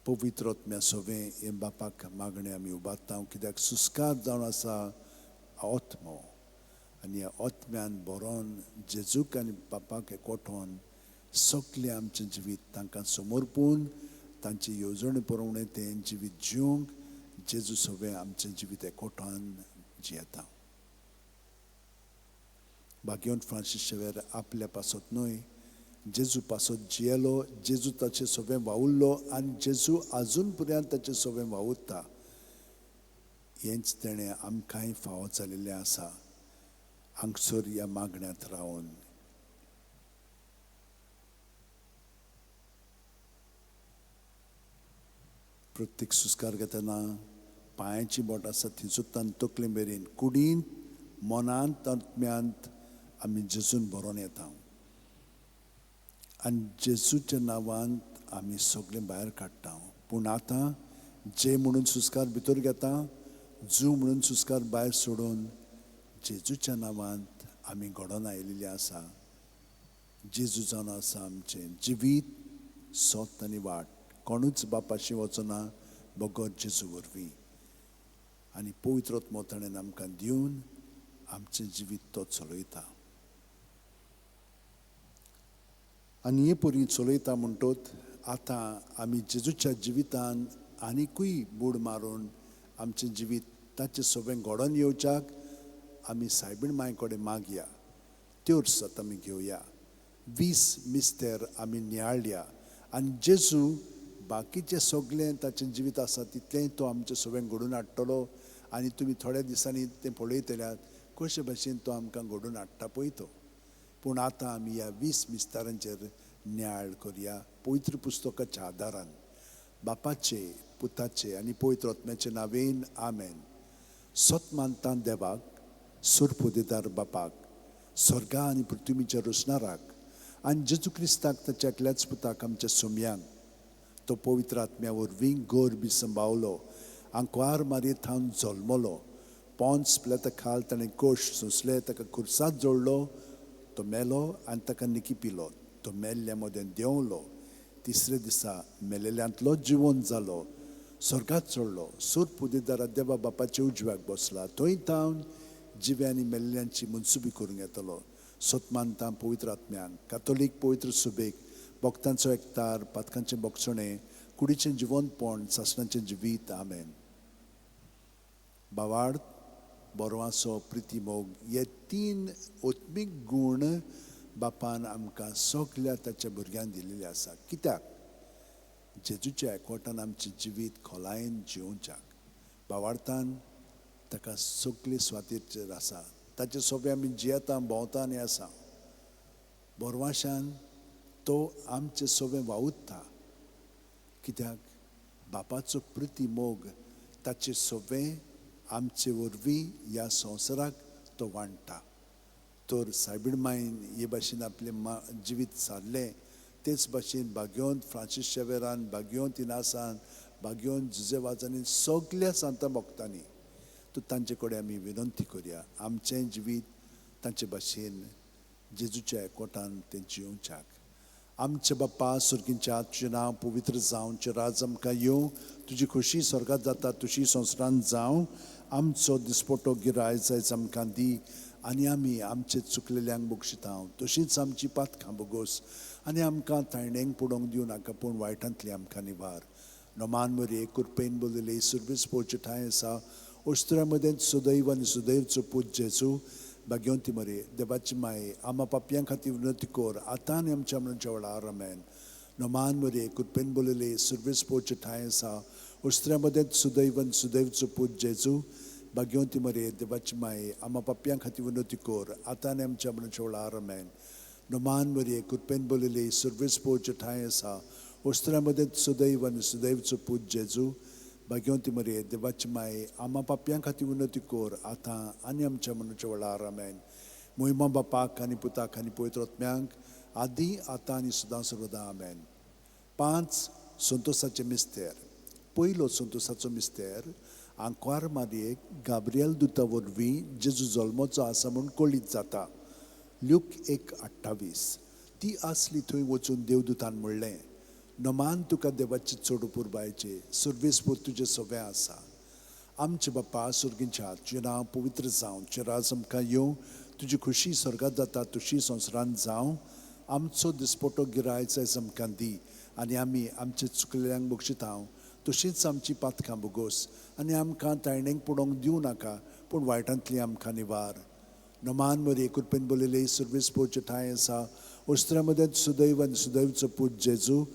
पवित्र आत्म्या सगळें हे बापाक मागणे आमी उबारता, कित्याक सुस्कार जावन आसा आत्मो आनी ह्या आत्म्यान बरोवन जेजूक आनी बापाक एकवटोवन सगळें आमचें जिवीत तांकां समर्पून तांचे येवजणे प्रमाणे तें जिवीत जिवंक जेजू सगळें आमचें जिवीत एकवटान जियेता. भाग्यवंत फ्रांसीस शेवेर आपल्या पासत न्हय जेजू पासत जियेलो, जेजू ताचे सगळें वावुरलो आनी जेजू आजून पर्यंत ताचें सगळें वावुरता. हेंच तेणें आमकांय फावो जाल्लें आसा हांगसर ह्या मागण्यांत रावन. प्रत्येक सुस्कार घेतना पांयाची बोट आसा थंयसुद्दां तकले मेरेन कुडींत मनांत आत्म्यांत आमी जेजून भरोन येता आनी जेजूच्या नांवान आमी सगळें भायर काडटा. पूण आतां जे म्हणून सुस्कार भितर घेता, जू म्हणून सुस्कार भायर सोडून जेजूच्या नांवांत आमी घडोवन आयिल्ले आसा. जेजू जावन आसा आमचें जिवीत, सत आनी वाट. कोणूच बापाशी वचना बगर जेजू वरवीं. आनी पवित्र आत्मो ताणें आमकां दिवन आमचें जिवीत तो चलयता. आनी हे परी चलयता म्हणटत आतां आमी जेजूच्या जिवितान आनिकूय बूड मारून आमचें जिवीत ताचें सगळें घडोवन येवच्याक आमी सायबीण मांय कडेन मागया. त्यो सत आमी घेवया. 20 मिस्तेर आमी नियाळया आनी जेजू बाकीचें सगळें ताचें जिवीत आसा तितलेंय तो आमचें सगळें घडोवन हाडटलो. आनी तुमी थोड्या दिसांनी तें पळयतल्यात कशे भाशेन तो आमकां घडोवन हाडटा पळय तो. पूण आतां आमी ह्या 20 मिस्तारांचेर नियाळ करया पवित्र पुस्तकाच्या आदारान. बापाचे, पुताचे आनी पवित्र आत्म्याचे नांवेन आमेन. सत मानता देवाक, सुरपुदेदार बापाक, स्वर्गा आनी पृथ्वीच्या रचणाराक आनी जेजू क्रिस्ताक ताच्या एकल्याच पुताक आमच्या सोमयांक, तो पवित्र आत्म्या वरवीं गर्भ संभावलो, आंकवार मारये थावन जल्मलो, पोंस प्लेता खाल ताणें कोश सोंसले, ताका खुर्सात जोडलो, तो मेलो आनी ताका निकी पिलो, तो मेल्ल्या मदें देंवलो, तिसरे दिसा मेलेल्यांतलो जिवन जालो, स्वर्गात चडलो, सुरपुदेदारा देवा बापाच्या उजव्याक बसला, थंय थावन जिव्या आनी मेल्ल्यांची मनसुबी करूंक येतलो. सत मानता पवित्र आत्म्यांक, कातोलीक पवित्र सुबेक, भक्तांचो एकतार, पातकांचें बोगसणें, कुडीचें जिवनपण, सासणाचें जिवीत. आमेन. बावाड, बरवासो, प्रिती, मोग हे 3 आत्मीक गूण बापान आमकां सगल्या ताच्या भुरग्यांक दिल्ले आसा. कित्याक? जेजूच्या एकवटान आमचें जिवीत खोलायेन जिवोवच्याक. बावार्थान ताका सगळे स्वातीचेर आसा, ताचे सोबे आमी जियेता, भोंवता आनी आसा. बोरवाशान तो आमचे सोबे वावुरता, कित्याक बापाचो प्रिती मोग ताचे सोबे आमचे वरवीं ह्या संवसाराक तो वांट्टा. तर सायबीण मायन हे भाशेन आपलें जिवीत सारलें, तेच भाशेन भाग्योंत फ्रांसीस शेवेरान, भाग्योंत इनासान, भाग्योंत जुजे वाजांनी, सगल्या सांता भक्तांनी. तर तांचे कडेन आमी विनंती करया, आमचें जिवीत तांचे भाशेन जेजूच्या एकवटान तें जियोवच्याक. आमचे बाप्पा सुर्गींच्या, तुजें नांव पवित्र जावं, तुजें राज आमकां येवं, तुजी खोशी स्वर्गात जाता तशी संवसारांत जावं. आमचो दिसपटो गिराय जायच आमकां दी आनी आमी आमचे चुकलेल्यांक बक्षिता तशींच आमची पातकां बोगोस आनी आमकां तायणेंक पडोवंक दिवं नाका, पूण वायटांतली आमकां निवार. नमान मरये, कृपेन बोलले, सुर्वीस पोवचे ठांय आसा, ओस्त्र्या मदें सुदैव आनी सुदैवचो पूत जेजू. भाग्यवंती मरे, देवाची माये, आमा पापयां खातीर विनंती कर आतां आनी आमच्या मरणाच्या वेळार. आमेन. नमान मरये, कृपेन बोलले, सुर्वीस पोवचे ठांय आसा, ओस्त्र्या मदें सुदैव आनी सुदैवचो पूत जेजू. भाग्यवंती मरये, देवाची माये, आमा पापयां खातीर विनंती कर आतां आनी आमच्या मरणाच्या वेळार. आमेन. नमान मरये, कृपेन बोलले, सुर्वीस पोवचे ठांय आसा, ओस्त्र्या मदें सुदैव आनी सुदैवचो पूत जेजू. भाग्यवंती मरये, देवाची माये, आमा पापयां खातीर विनंती कर आतां आनी आमच्या मरणाच्या वेळार. आमेन. मोहिमा बापाक आनी पुताक आनी पवित्र आत्म्यांक, आदी आतां आनी सदां सर्वदा. आमेन. 5 संतोसाचे मिस्तेर. पयलो संतोसाचो मिस्तेर, आंकवार मारयेक गाब्रियल दुता वरवीं जेजू जल्मचो आसा म्हूण कळीत जाता. ल्यूक 1:28. ती आसली थंय वचून देवदूतान म्हणलें, नमान तुका देवाची चड पुरबायचे, सर्वेस्पर तुजें सगळें आसा. आमचे बाप्पा सुर्गींच्या, तुजें नांव पवित्र जावं, तुजें राज आमकां येवं, तुजी खोशी स्वर्गात जाता तशी संवसारांत जावं. आमचो दिसपटो गिराय जायज आमकां दी आनी आमी आमचे चुकलेल्यांक बक्षिता तशींच आमची पातकां बोगोस आनी आमकां तायणेंक पडोवंक दिवं नाका, पूण वायटांतली आमकां निवार. नमान मरये, कृपेन बोलले, सुर्वीस पोवचे ठांय आसा, ओस्त्र्या मदें सुदैव आनी सुदैवचो पूत जेजू.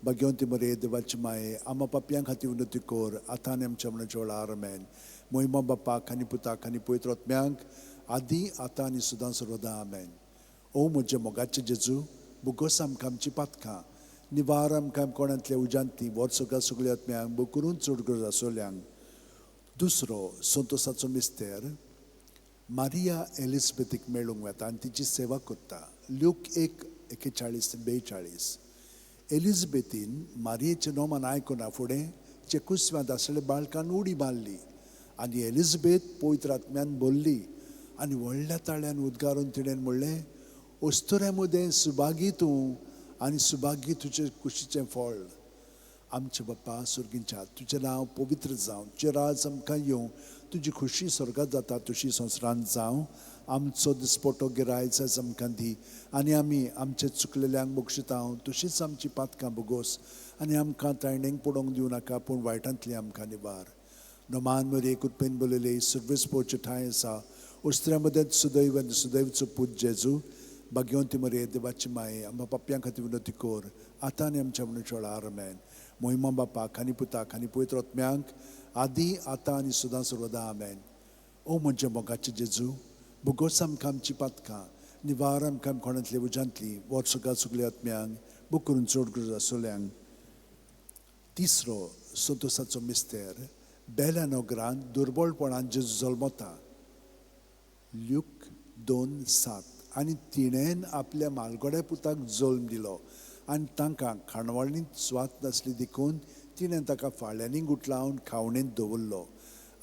भाग्यवंती मरये, देवाची माये, आमा पापयां खातीर विनंती कर आतां आनी आमच्या मरणाच्या वेळार. आमेन. मोहिमा बापाक आनी पुताक आनी पवित्र आत्म्यांक, आदी आतां आनी सदां सर्वदा. आमेन. ओ म्हज्या मोगाचे जेजू, बोगोस आमकां आमची पातकां, निवार आमकां कोणांतल्या उज्यांतली, वर्सगा सगल्या आत्म्यांक बोकरून चड गरज आसोल्यांक. दुसरो संतोसाचो मिस्तेर, मारिया एलिजबेथीक मेळूंक वेता आनी तिची सेवा करता. ल्यूक 1:41-42. एलिजबेथीन मारियेचें नोमान आयकना फुडें चेकुस्व्यांत आसलेल्या बाळकान उडी मारली आनी एलिजबेथ पवित्र आत्म्यान भरली आनी व्हडल्या ताळ्यान उद्गारून तिणें म्हणलें, ओस्तुऱ्या मदें सुभागी तूं आनी सुभागी तुजे कुशीचें फळ. आमचे बाप्पा सुर्गींच्या, तुजें नांव पवित्र जावं, तुजें राज आमकां येवं, तुजी खोशी स्वर्गात जाता तशी संवसारांत जावं. आमचो दिसपटो गिराय जायज आमकां दी आनी आमी आमचे चुकलेल्यांक बक्षिता तशींच आमची पातकां बोगोस आनी आमकां तायणेंक पडोवंक दिवं नाका, पूण वायटांतली आमकां निवार. नमान मरये, कृपेन बोलले, सुर्वीस पोवचे ठांय आसा, ओस्त्र्या मदें सुदैव आनी सुदैवचो पूत जेजू. भाग्यवंती मरये, देवाची माये, आमकां पापयां खातीर विनंती कर आतां आनी आमच्या मरणाच्या वेळार. आमेन. मोहिमा बापाक आनी पुताक आनी पवित्र आत्म्यांक, आदी आतां आनी सदां सर्वदा. आमेन. ओ म्हज्या मोगाचे जेजू, बोगोस आमकां आमची पातकां, निवार आमकां कोणांतली उज्यांतली, वर्सगा सगल्या आत्म्यांक बोकरून चड गरज आसोल्यांक. तिसरो संतोसाचो मिस्तेर, बेल्या नगरांत दुर्बळपणान जेजू जल्मता. ल्यूक 2:7. आनी तिणेन आपल्या मालगोड्या पुताक जल्म दिलो आनी तांकां खाणवळींत सुवात नासली देखून तिणें ताका फाळ्यांनी गुटलावन खावणेंत दवरलो.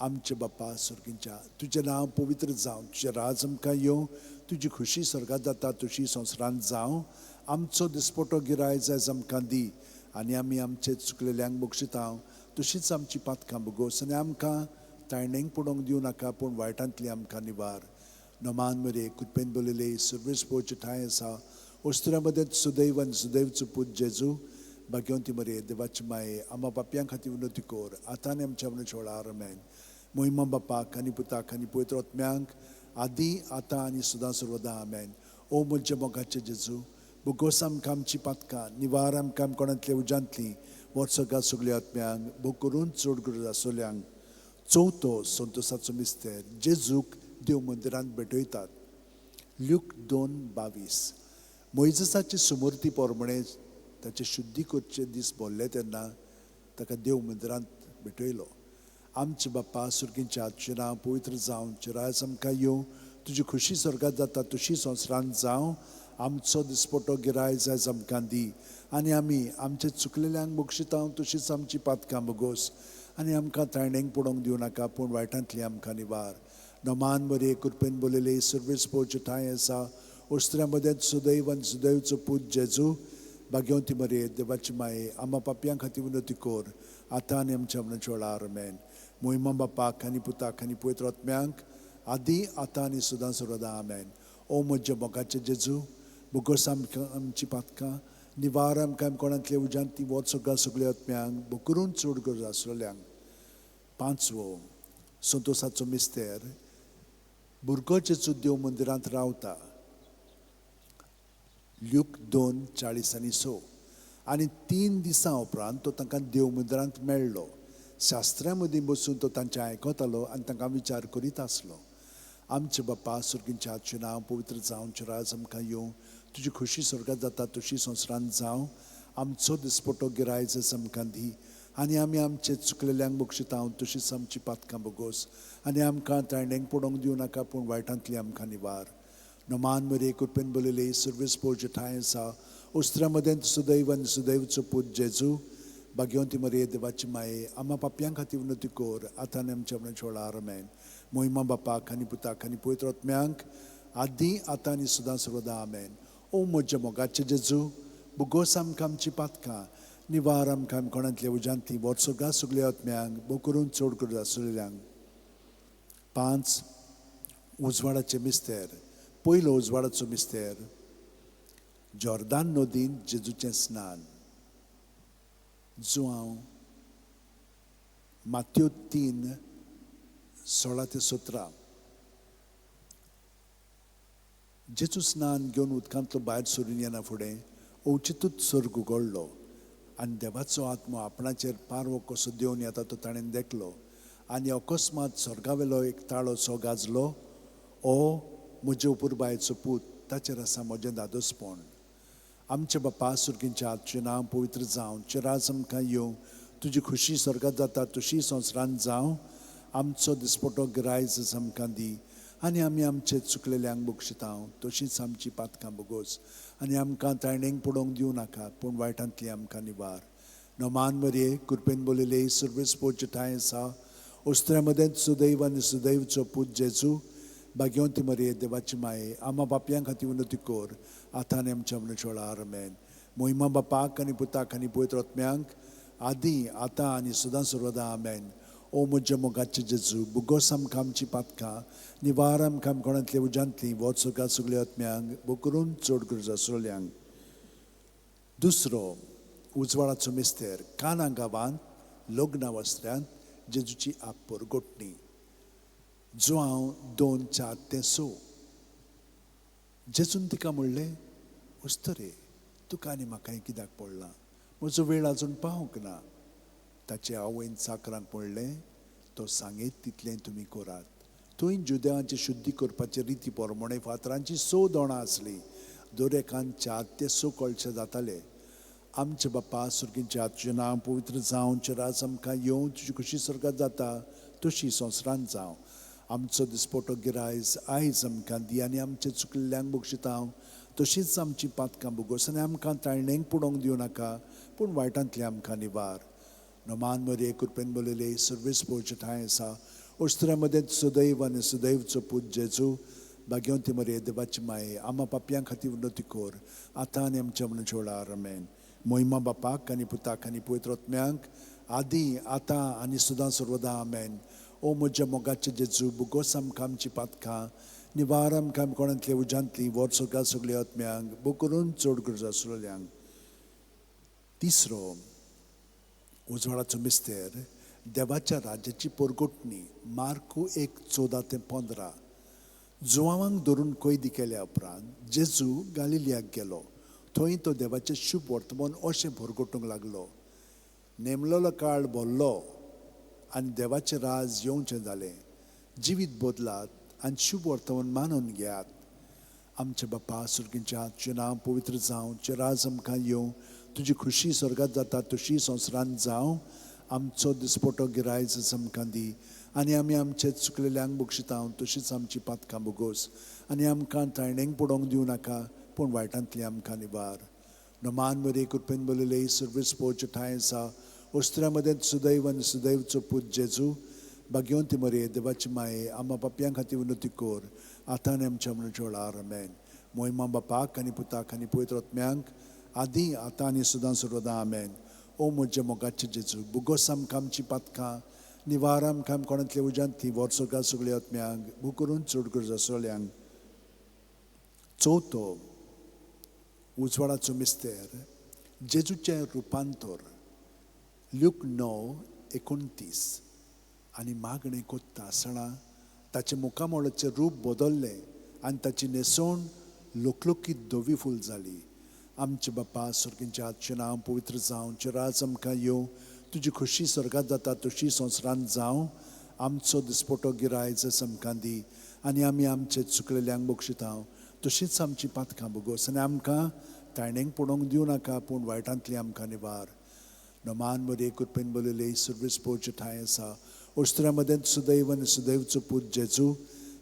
आमचे बाप्पा सुर्गींच्या, तुजें नांव पवित्र जावं, तुजें राज आमकां येवं, तुजी खोशी स्वर्गात जाता तशी संवसारांत जावं. आमचो दिसपटो गिराय जायज आमकां दी आनी आमी आमचे चुकलेल्यांक बक्षिता तशींच आमची पातकां बोगोस आनी आमकां तायणेंक पडोवंक दिवं नाका, पूण वायटांतली आमकां निवार. नमान मरये, कृपेन बोलले, सुर्वीस पोवचे ठांय आसा, ओस्त्र्या मदें सुदैव आनी सुदैवचो पूत जेजू. भाग्यवंती मरये, देवाची माये, आमा पापयां खातीर विनंती कर आतां आनी आमच्या मरणाच्या वेळार. आमेन. मोहिमा बापाक आनी पुताक आनी पवित्र आत्म्यांक, आदी आतां आनी सदां सर्वदा. आमेन. ओ म्हज्या मोगाचे जेजू, बोगोस आमकां आमची पातकां, निवार आमकां कोणांतल्या उज्यांतली, वर्सगा सगल्या आत्म्यांक बोकरून चड गरज आसोल्यांक. चवथो संतोसाचो मिस्तेर, जेजूक देव मंदिरांत भेटयतात. ल्यूक 2:22. मोयजसाची सुमूर्ती पोरमणे ताचे शुद्धी करचे दीस भरले तेन्ना ताका देव मंदिरांत भेटयलो आमचे बाप्पा सुर्गींच्या, तुजें नांव पवित्र जावं, तुजें राज आमकां येवं, तुजी खुशी स्वर्गात जाता तशी संवसारांत जावं. आमचो दिसपटो गिरायज आयज आमकां दी आनी आमी आमचे चुकलेल्यांक बक्षिता तशीच आमची पातकां बगोस आनी आमकां ताणेंक पडोवंक दिवं नाका, पूण वायटांतली आमकां निवार. नमान बरे कृपेन बोलयले सर्वेस पोवचे ठांय आसा. ओस्त्र्या मदें सुदैव आनी सुदैवचो पूत जेजू, भाग्यवंती मरे देवाची माये, आमा पापयां खातीर विनवती कर आतां आनी आमच्या मरणाच्या वेळार. आमेन. मोहिमा बापाक आनी पुताक आनी पवित्र आत्म्यांक, आदी आतां आनी सदां सर्वदा. आमेन. ओ म्हज्या मोगाचे जेजू, बोगस आमकां आमची पातकां निवार आमकां कोणांतले उज्यांत ती वच सगळ्या सगळ्या आत्म्यांक बोकरून चड गरज आसलेल्यांक. पांचवो संतोसाचो मिस्तेर, भुरगो जेजू देव मंदिरांत रावता. ल्यूक 2:40-6. आनी 3 दिसां उपरांत तो तांकां देव मंदिरांत मेळ्ळो. शास्त्र्यां मदीं बसून तो तांचें आयकतालो आनी तांकां विचार करीत आसलो. आमचे बाप्पा सुर्गींच्या, तुजें नांव पवित्र जावं, तुजें राज आमकां येवं, तुजी खुशी स्वर्गात जाता तशी संवसारांत जावं. आमचो दिसपटो गिरायज आमकां दी आनी आमी आमचे चुकलेल्यांक बक्षिता तशीच आमची पातकां बगोस आनी आमकां ताणेंक पडोवंक दिवं नाका, पूण वायटांतली आमकां निवार. नमान मरे कृपेन बोलयले सर्वेस पोवचे ठांय आसा. उस्त्र्या मदें सुदैव आनी सुदैवचो पूत जेजू, भाग्यवंती मरे देवाची माये, आमा पापयां खातीर विनवती कर आतां आनी आमच्या मरणाच्या वेळार. आमेन. मोहिमा बापाक आनी पुताक आनी पवित्र आत्म्यांक, आदी आतां आनी सदां सर्वदा. आमेन. ओ म्हज्या मोगाचे जेजू, बोगोस आमकां आमची पातकां निवार आमकां कोणांतल्या उज्यांतली वच सगळ्या सगळ्या आत्म्यांक बोकरून चड करून आसलेल्यांक. 5 उजवाडाचे मिस्तेर. पयलो उजवाडाचो मिस्तेर, जॉर्दान नदीन जेजूचें स्नान. जुआंव मात्यो 3:16-17. जेजू स्नान घेवन उदकांतलो भायर सरून येना फुडें अवचितूच सर्ग उगडलो आनी देवाचो आत्मो आपणाचेर पारवो कसो देंवन येता तो ताणें देखलो. आनी अकस्मात स्वर्गावेलो एक ताळो सो गाजलो, ओ म्हजे अपुरबायेचो पूत, ताचेर आसा म्हजें दादोसपण. आमचे बाप्पा सुर्गींच्या, तुजें नांव पवित्र जावं, तुजें राज आमकां येवं, तुजी खुशी स्वर्गात जाता तशी संवसारांत जावं. आमचो दिसपटो गिरायज आमकां दी आनी आमी आमचे चुकलेल्यांक बक्षिता तशीच आमची पातकां बगोस आनी आमकां ताणेंक पडोवंक दिवं नाका, पूण वायटांतली आमकां निवार. नमान मरये कृपेन बोलयले सर्वेस पोवचे ठांय आसा. उस्त्र्या मदें सुदैव आनी सुदैवचो पूत जेजू, भाग्यवंती मरये देवाची माये, आमा पापयां खातीर विनवती कर आतां आनी आमच्या मरणाच्या वेळार. आमेन. मोहिमा बापाक आनी पुताक आनी पवित्र आत्म्यांक, आदी आतां आनी सदां सर्वदा. आमेन. ओ म्हज्या मोगाचे जेजू, बोगोस आमकां आमची पातकां निवार आमकां कोणांतले उज्यांतली वच सगळ्या सगळ्या आत्म्यांक बोकरून चड गरज आसलेल्यांक. दुसरो उजवाडाचो मिस्तेर, काना गांवांत लग्ना वस्त्र्यांत जेजूची आपपरगोटणी. जुआंव 2:4-6. जेजून तिका म्हणलें, उस्तरे तुका आनी म्हाका कित्याक पडलां, म्हजो वेळ आजून पावंक ना. ताचे आवयन चाकरांक म्हणलें, तो सांगीत तितलें तुमी करात. थंय जुदेवांची शुद्धी करपाचे रिती प्रमाणे फातरांची 6 दोणां आसलीं, दर एकान 4 ते 6 कळशे जाताले. आमचे बाप्पा सुर्गींच्या, तुजें नांव पवित्र जावं, तुजें राज आमकां येवं, तुजी खुशी स्वर्गात जाता तशी संवसारांत जावं. आमचो दिसपटो गिरायज आयज आमकां दी आनी आमचे चुकलेल्यांक बक्षिता तशीच आमची पातकां बोगोस आनी आमकां ताळणेंक पडोवंक दिवं नाका, पूण वायटांतली आमकां निवार. नमान मरये कृपेन बोलयले सर्वेस पोवचे ठांय आसा. उस्त्र्या मदें सुदैव आनी सुदैवचो पूत जेजू, भाग्यवंती मरये देवाची माये, आमा पापयां खातीर विनवती कर आतां आनी आमच्या मरणाच्या वेळार. आमेन. मोहिमा बापाक आनी पुताक आनी पवित्र आत्म्यांक, आदी आतां आनी सदां सर्वदा. आमेन. ओ म्हज्या मोगाचे जेजू, बोगोस आमकां आमची पातकां निवार आमकां कोणांतले उज्यांतली वच सगळ्या सगळ्या आत्म्यांक बोकरून चड गरज आसलेल्यांक. तिसरो उजवाडाचो मिस्तेर, देवाच्या राज्याची परगोटणी. मार्कू 1:14-15. जुवांक धरून कैदी केल्या उपरांत जेजू गालिलियाक गेलो. थंय तो देवाचें शुभ वर्तमान अशें भरगोटूंक लागलो. नेमलेलो काळ भरलो आनी देवाचें राज येवचें जालें. जिवीत बदलात आनी शुभ वर्तमान मानून घेयात. आमचे बाप्पा सुर्गींच्या, तुजें नांव पवित्र जावं, तुजें राज आमकां येवं, तुजी खुशी स्वर्गात जाता तशी संवसारांत जावं. आमचो दिसपटो गिरायज आमकां दी आनी आमी आमचे चुकलेल्यांक बक्षिता तशीच आमची पातकां बोगोस आनी आमकां तायणेंक पडोवंक दिवं नाका पूण वायटांतली आमकां निवार. नमान मरे कृपेन बलयले सर्वीस पोवचे ठांय आसा वस्त्रा मदें सुदैव आनी सुदैवचो पूत जेजू भाग्यवंती मरे देवाची माये आमा पापयां खातीर विनवती कर आतां आनी आमच्या मरणाच्या वेळार. आमेन. मोहिमा बापाक आनी पुताक आनी पवित्र आत्म्यांक आदी आतां आनी सदां सर्वदां. आमेन. ओ म्हज्या मोगाचे जेजू बुगोस आमकां आमची पातकां निवार आमकां कोणांतल्या उज्यांतली वर्सोगा सगळ्या आत्म्यांक भू करून चड गरज आसल्यांक. चवथो उजवाडाचो मिस्तेर जेजूचें रुपांतर. ल्यूक 9:29. आनी मागणें कोत्ता आसतना ताचें मुखामळाचें रूप बदल्लें आनी ताची न्हेसवण लोकलोकीत धवी फूल जाली. आमचे बापा सर्गींच्या हातचें नांव पवित्र जावं, तुजें राज आमकां येवं, तुजी खोशी स्वर्गांत जाता तशी संवसारांत जावं. आमचो दिसपटो गिरायज आमकां दी आनी आमी आमचे चुकलेल्यांक बक्षिता तशीच आमची पातकां बोगोस आनी आमकां तायणेंक पडोवंक दिवं नाका पूण वायटांतली आमकां निवार. नमान मरे कृपेन बलयले सर्वीस पोवचे ठांय आसा वस्त्रा मदें सुदैव आनी सुदैवचो पूत जेजू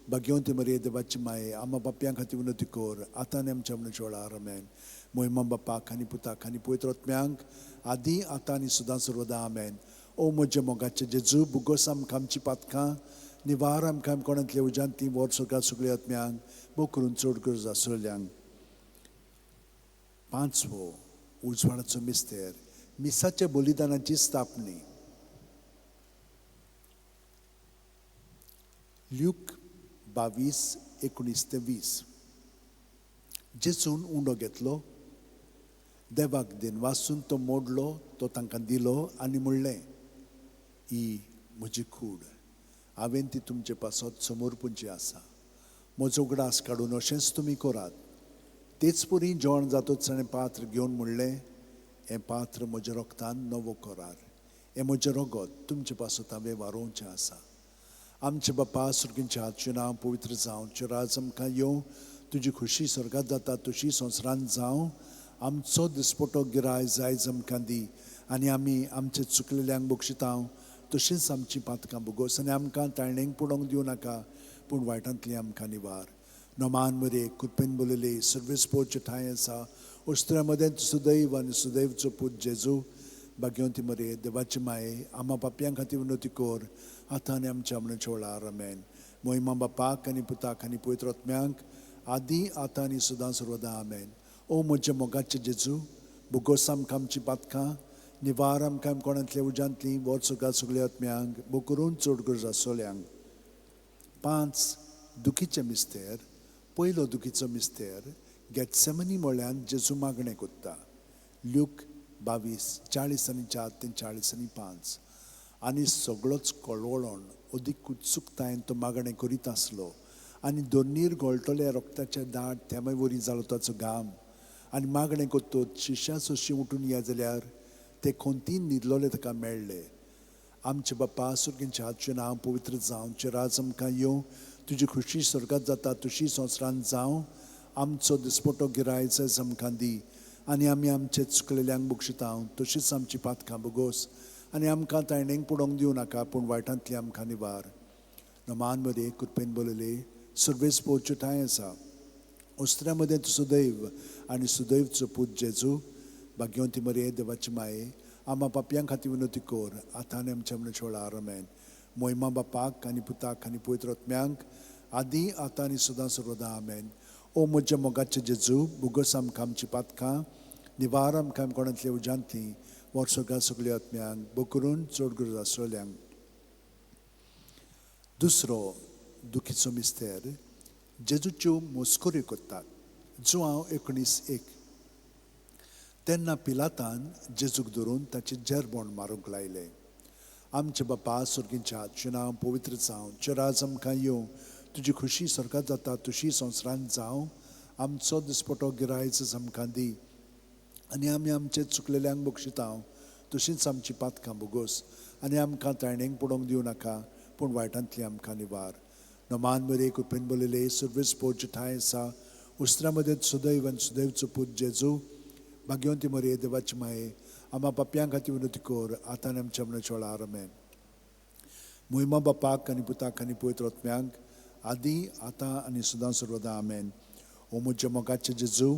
भाग्यवंती मरे देवाची माये आमा पापयां खातीर विनवती कर आतां आनी आमच्या मरणाच्या वेळार. आमेन. मोहिमा बापाक आनी पुताक आनी पवित्र आत्म्यांक आदी आतां आनी सदां सर्वदां. आमेन. ओ म्हज्या मोगाचे जेजू बुगोस आमकां आमची पातकां निवार आमकां कोणांतल्या उज्यांतली वर्सोगा सगळ्या आत्म्यांक भोव करून चड गरज आसल्यांक. पांचवो उजवाडाचो मिस्तेर मिसाच्या बलिदानाची स्थापणी. ल्यूक 22:19-20. जेजून उंडो घेतलो, देवाक दिनवासून तो मोडलो, तो तांकां दिलो आनी म्हणलें, ही म्हजी कूड, हांवें ती तुमचे पासत समर्पूंची आसा. म्हजो उगडास काडून अशेंच तुमी करात. तेच परी जेवण जातच ताणें पात्र घेवन म्हणलें, हें पात्र म्हज्या रोगतान नवो करार, हें म्हजें रगत तुमचे पासत हांवें वारोवचें आसा. आमचे बापा सर्गींच्या हातचें नांव पवित्र जावं, तुजें राज आमकां येवं, तुजी खोशी स्वर्गांत जाता तशी संवसारांत जावं. आमचो दिसपटो गिरायज आयज आमकां दी आनी आमी आमचे चुकलेल्यांक बक्षिता तशीच आमची पातकां बोगोस आनी आमकां ताळणेंक पडोवंक दिवं नाका पूण वायटांतली आमकां निवार. नमान मरे कृपेन बलयले सर्वीस पोवचे ठांय आसा वस्त्रा मदें सुदैव आनी सुदैवचो पूत जेजू भाग्यवंती मरे देवाची माये आमा पापयां खातीर विनवती कर आतां आनी आमच्या मरणाच्या वेळार. आमेन. मोहिमा बापाक आनी पुताक आनी पवित्र आत्म्यांक आदी आतां आनी सदां सर्वदां. आमेन. ओ म्हज्या मोगाचे जेजू बुगोस आमकां आमची पातकां निवार आमकां कोणांतल्या उज्यांतली वर्सोगा सगळ्या आत्म्यांक भोव करून चड गरज आसल्यांक. पांच दुखीचे मिस्तेर. पयलो दुखीचो मिस्तेर गेटसेमनी म्हळ्यान जेजू मागणें कोत्ता. ल्यूक 22:44 ते 45. आनी सगळोच कळवळोन अदीक उत्सुकतायेन तो मागणें करीत आसलो आनी दोनीर गळटले रोगताच्या दाट थेंबे वरी जालो ताचो घाम. आनी मागणें कोत्तोच शिश्या सोशी उठून या जाल्यार ते खोंतीन न्हिदलोले ताका मेळ्ळे. आमचे बापा सर्गींच्या हातचें नांव पवित्र जावं, तुजें राज आमकां येवं, तुजी खोशी स्वर्गांत जाता तशी संवसारांत जावं. आमचो दिसपटो गिरायज आमकां दी आनी आमी आमचे चुकलेल्यांक बक्षिता तशीच आमची पातकां बोगोस आनी आमकां तायणेंक पडोवंक दिवं नाका पूण वायटांतली आमकां निवार. नमान मरे कृपेन बलयले सर्वेस पोवचे ठांय आसा वस्त्रा मदें सुदैव आनी सुदैवचो पूत जेजू भाग्यवंती मरे देवाची माये आमा पापयां खातीर विनवती कर आतां आनी आमच्या मरणाच्या वेळार. आमेन. मोहिमा बापाक आनी पुताक आनी पवित्र आत्म्यांक आदी आतां आनी सदां सर्वदां. आमेन. ओ म्हज्या मोगाचे जेजू बुगोस आमकां आमची पातकां निवार आमकां कोणांतल्या उज्यांतली वर्सोगा सगळ्या आत्म्यांक भोव करून चड गरज आसल्यांक. दुसरो दुखीचो मिस्तेर जेजूच्यो मस्कऱ्यो करतात. जुआंव 19:1. तेन्ना पिलातान जेजूक धरून ताचें जेरबोण मारूंक लायलें. आमचे बापा सर्गींच्या हातचें नांव पवित्र जावं, तुजें राज आमकां येवं, तुजी खोशी स्वर्गांत जाता तशी संवसारांत जावं. आमचो दिसपटो गिरायज आमकां दी आनी आमी आमचे चुकलेल्यांक बक्षिता तशीच आमची पातकां बोगोस आनी आमकां तायणेंक पडोवंक दिवं नाका पूण वायटांतली आमकां निवार. नमान मरे कृपेन बलयले सर्वीस पोवचे ठांय आसा वस्त्रा मदें सुदैव आनी सुदैवचो पूत जेजू भाग्यवंती मरे देवाची माये आमा पापयां खातीर विनवती कर आतां आनी आमच्या मरणाच्या वेळार. आमेन. मोहिमा बापाक आनी पुताक आनी पवित्र आत्म्याक, आदी आतां आनी सदां सर्वदा. आमेन. ओ म्हज्या मोगाचे जेजू,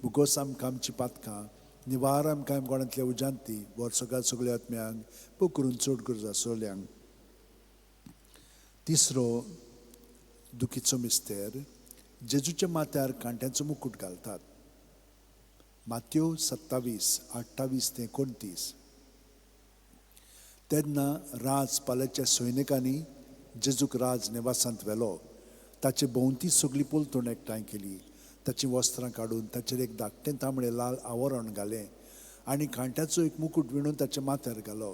भुगोस आमकां आमची पातकां, निवार आमकां गोडांतल्या उजांती, वर्सगात सगळ्या आत्म्यांक पोकरून चड गरज आसल्यांक. तिसरो दुखीचो मिस्तेर, जेजूच्या माथ्यार कांट्यांचो मुकूट घालतात. मात्यो 27 28 ते 29. तेन्ना राज पाल्याच्या सैनिकांनी जेजूक राज निवासांत व्हेलो. ताचे भोंवती सगळी पलतण एकठांय केली. ताचीं वस्त्रां काडून ताचेर एक धाकटें तांबडें लाल आवरण घालें आनी कांट्याचो एक मुकूट विणून ताच्या माथ्यार घालो.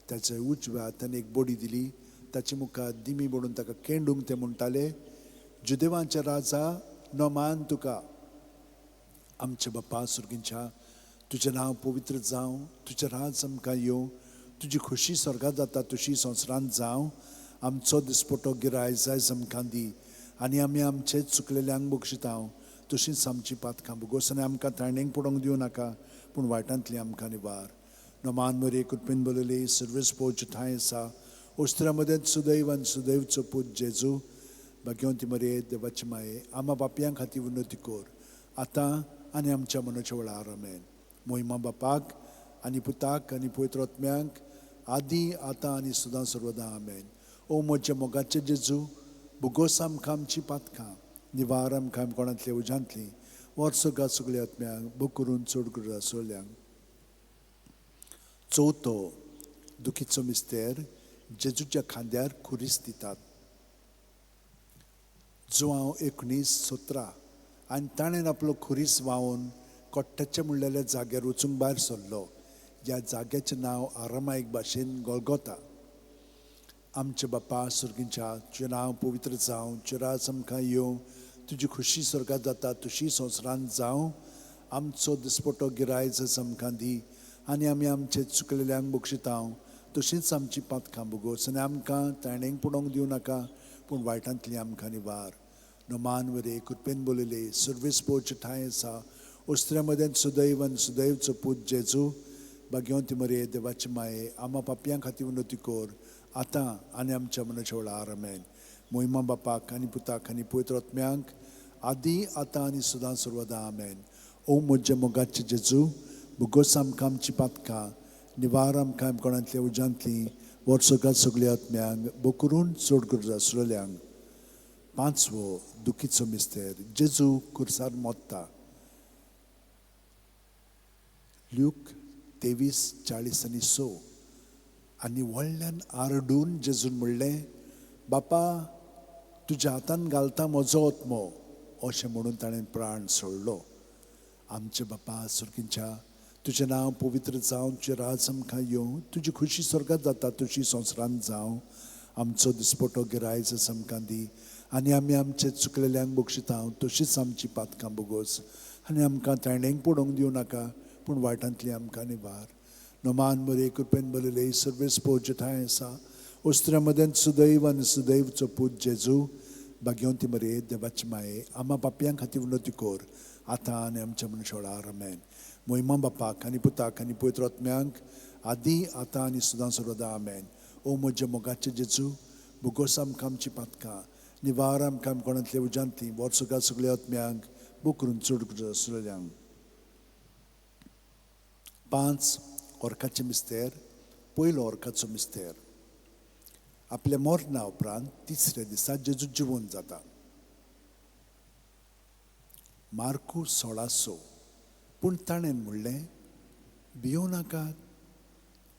ताच्या उजव्या हातान एक बडी दिली. ताचे मुखार दिमी बडून ताका केंडूंक ते म्हणटाले, जुदेवांच्या राजा नमान तुका. आमच्या बापा सुर्गींच्या, तुजें नांव पवित्र जावं, तुजें राज आमकां येवं, तुजी खोशी स्वर्गांत जाता तशी संवसारांत जावं. आमचो दिसपटो गिराय जायज आमकां दी आनी आमी आमचे चुकलेल्यांक बक्षितांव तशींच आमची पातकां भोगोस आनी आमकां ताणेंक पडोवंक दिवं नाका, पूण वायटांतली आमकां निवार. नमान मरे कृपेन बरयले सर्वेस पोवचे ठांय आसा, ओस्त्रा मदेंत सुदैव आनी सुदैवचो पूत जेजू, भाग्यवंती मरे देवाची माये, आमा बापयां खातीर विनवती कर आतां आनी आमच्या मनाच्या वेळार. आमेन. मोहिमा बापाक आनी पुताक आनी पवित्र आत्म्यांक, आदी आतां आनी सदां सर्वदां. आमेन. ओ म्हज्या मोगाचे जेजू, भुगोस आमकां आमची पातकां, निवार आमकां कोणांतल्या उजांतली, वर्सगात सगळ्या आत्म्यांक भोग करून चड गरज आसल्यांक. चवथो दुखीचो मिस्तेर, जेजूच्या खांद्यार खुरीस दितात. जुवांव 19:17. आनी ताणें आपलो खुरीस व्हांवून कोट्ट्याच्या म्हणलेल्या जाग्यार वचूंक भायर सरलो. ह्या जाग्याचें नांव आरामायक भाशेन गोलगोता. आमच्या बापा सुर्गींच्या, तुजें नांव पवित्र जावं, तुजें राज आमकां येवं, तुजी खोशी स्वर्गांत जाता तशी संवसारांत जावं. आमचो दिसपटो गिरायज आमकां दी आनी आमी आमचे चुकलेल्यांक बक्षितांव तशींच आमची पातकां भोगोस आनी आमकां ताणेंक पडोवंक दिवं नाका, पूण वायटांतली आमकां निवार. नमान वरे कृपेन बोलयले सर्वेस पोवचे ठांय आसा, ओस्त्र्या मदेंत सुदैव आनी सुदैवचो पूत जेजू, भाग्यवंती मरे देवाची माये, आमा पापयां खातीर विनवती कर आतां आनी आमच्या मनाच्या वेळार. आमेन. मोहिमा बापाक आनी पुताक आनी पवित्र आत्म्यांक, आदी आतां आनी सदां सर्वदां. आमेन. ओ म्हज्या मोगाचे जेजू, भुगोस आमकां आमची पातकां, निवार आमकां कोणांतल्या उजांतली, वर्सगात सगळ्या आत्म्यांक बोकरून चड गरज आसलेल्यांक. पांचवो दुखीचो मिस्तेर, जेजू खुर्सार मोत्ता. ल्यूक 23:40 आणि 6. आनी व्हडल्यान आरडून जेजून म्हणलें, बापा तुज्या हातान घालता म्हजो आत्मो, अशें म्हणून ताणें प्राण सोडलो. आमचे बापा सुर्गींच्या, तुजें नांव पवित्र जावं, तुजें राज आमकां येवं, तुजी खोशी स्वर्गांत जाता तशी संवसारांत जावं. आमचो दिसपटो गिरायज आमकां दी आनी आमी आमचे चुकलेल्यांक बक्षितांव तशीच आमची पातकां भोगोस आनी आमकां ताणेंक पडोवंक दिवं नाका, पूण वायटांतली आमकां निवार. नमान बरे कृपेन बरयले सर्वेस पोवचे ठांय आसा, ओस्त्र्या मदेंत सुदैव आनी सुदैवचो पूत जेजू, भाग्यवंती मरे देवाची माये, आमा पापयां खातीर विनवती कर आतां आनी आमच्या मनशा वेळार. आमेन. मोहिमा बापाक आनी पुताक आनी पवित्र आत्म्यांक, आदी आतां आनी सदां सर्वदां. आमेन. ओ म्हज्या मोगाचे जेजू, भुगोस आमकां आमची पातकां, निवार आमकां कोणांतल्या उजांतली, वर्सगात सगळ्या आत्म्यांक बोकरून चड गरज आसलेल्यांक. 5 ओर्काचे मिस्तेर, पयलो ओर्काचो मिस्तेर, आपल्या मरणा उपरांत तिसऱ्या दिसा जेजू जिवंत जाता. मार्कू 16:6. पूण ताणें म्हणलें, भियों नाकात,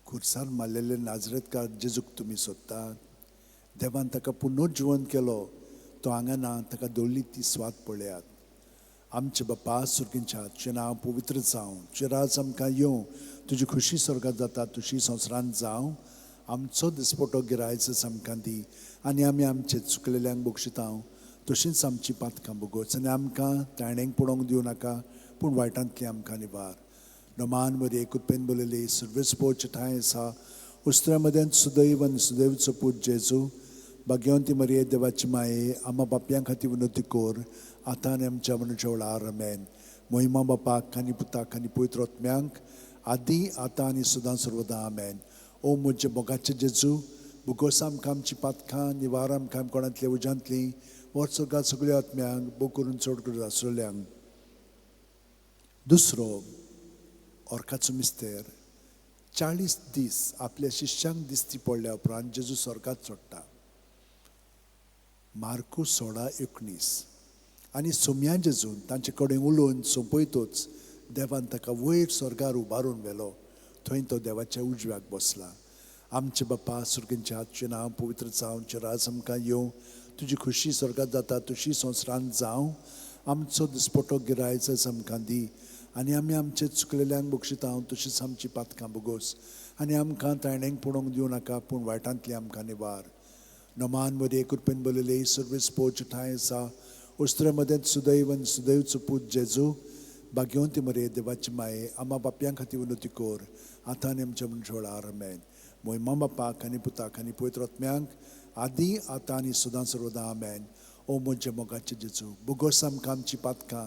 खुर्सार मारलेले नाजरेतकार जेजूक तुमी सोदतात. देवान ताका पुनर्जिवंत केलो, तो हांगा ना, ताका दवरली ती स्वाद पळयात. आमचे बापा सुर्गींच्या, तुजें नांव पवित्र जावं, तुजें राज आमकां येवं, तुजी खोशी स्वर्गांत जाता तशी संवसारांत जावं. आमचो दिसपटो गिरायज आमकां दी आनी आमी आमचे चुकलेल्यांक बक्षितांव तशींच आमची पातकां भोगोस आनी आमकां ताणेंक पडोवंक दिवं नाका, पूण वायटांतली आमकां निवार. नमान मरे कृपेन बरयले सर्वेस पोवचे ठांय आसा, उस्त्र्या मदेंत सुदैव आनी सुदैवचो पूत जेजू, भाग्यवंती मरे देवाची माये, आमा बापयां खातीर विनवती कर आतां आनी आमच्या मनाच्या वेळार. आमेन. मोहिमा बापाक आनी पुताक आनी पवित्र आत्म्यांक, आदी आतां आनी सदां सर्वदां. आमेन. ओ म्हजे मोगाचे जेजू, भुगोस आमकां आमची पातकां, निवार आमकां कोणांतल्या उज्यांतलीं, वर्सगां सगळ्या आत्म्यांक भोग करून चड करून आसलेल्यांक. दुसरो ऑर्काचो मिस्तेर. 40 दीस आपल्या शिष्यांक दिसती पडल्या उपरांत जेजू स्वर्गात चडटा. मार्कू 16:19. आनी सोम्या जेजून तांचे कडेन उलोवन सोंपयतोच देवान ताका वयर स्वर्गार उबारून व्हेलो. थंय तो देवाच्या उजव्याक बसला. आमचे बापा सुर्गींच्या, तुजें नांव पवित्र जावं, तुजें राज आमकां येवं, तुजी खुशी स्वर्गात जाता तशी संवसारांत जावं. आमचो दिसपटो गिरायच आमकां दी आनी आमी आमचे चुकलेल्यांक बक्षिता तशीच आमची पातकां बोगोस आनी आमकां ताणेंक पळोवंक दिवं नाका, पूण वायटांतली आमकां निवार. नमान मदीं कृपेन बरयले सर्वीस पोच ठांय आसा. उस्त्रे मदेंत सुदैव आनी सुदैवचो पूत जेजू, भाग्यवंती मरे देवाची माये, आमा बापयां खातीर विनवती कर आतां आनी आमच्या मनशां. आमेन. मोहिमा बापाक आनी पुताक आनी पवित्र आत्म्यांक, आदी आतां आनी सदां सर्वदां. आमेन. ओ म्हज्या मोगाचे जेजू, बोगोस आमकां आमची पातकां,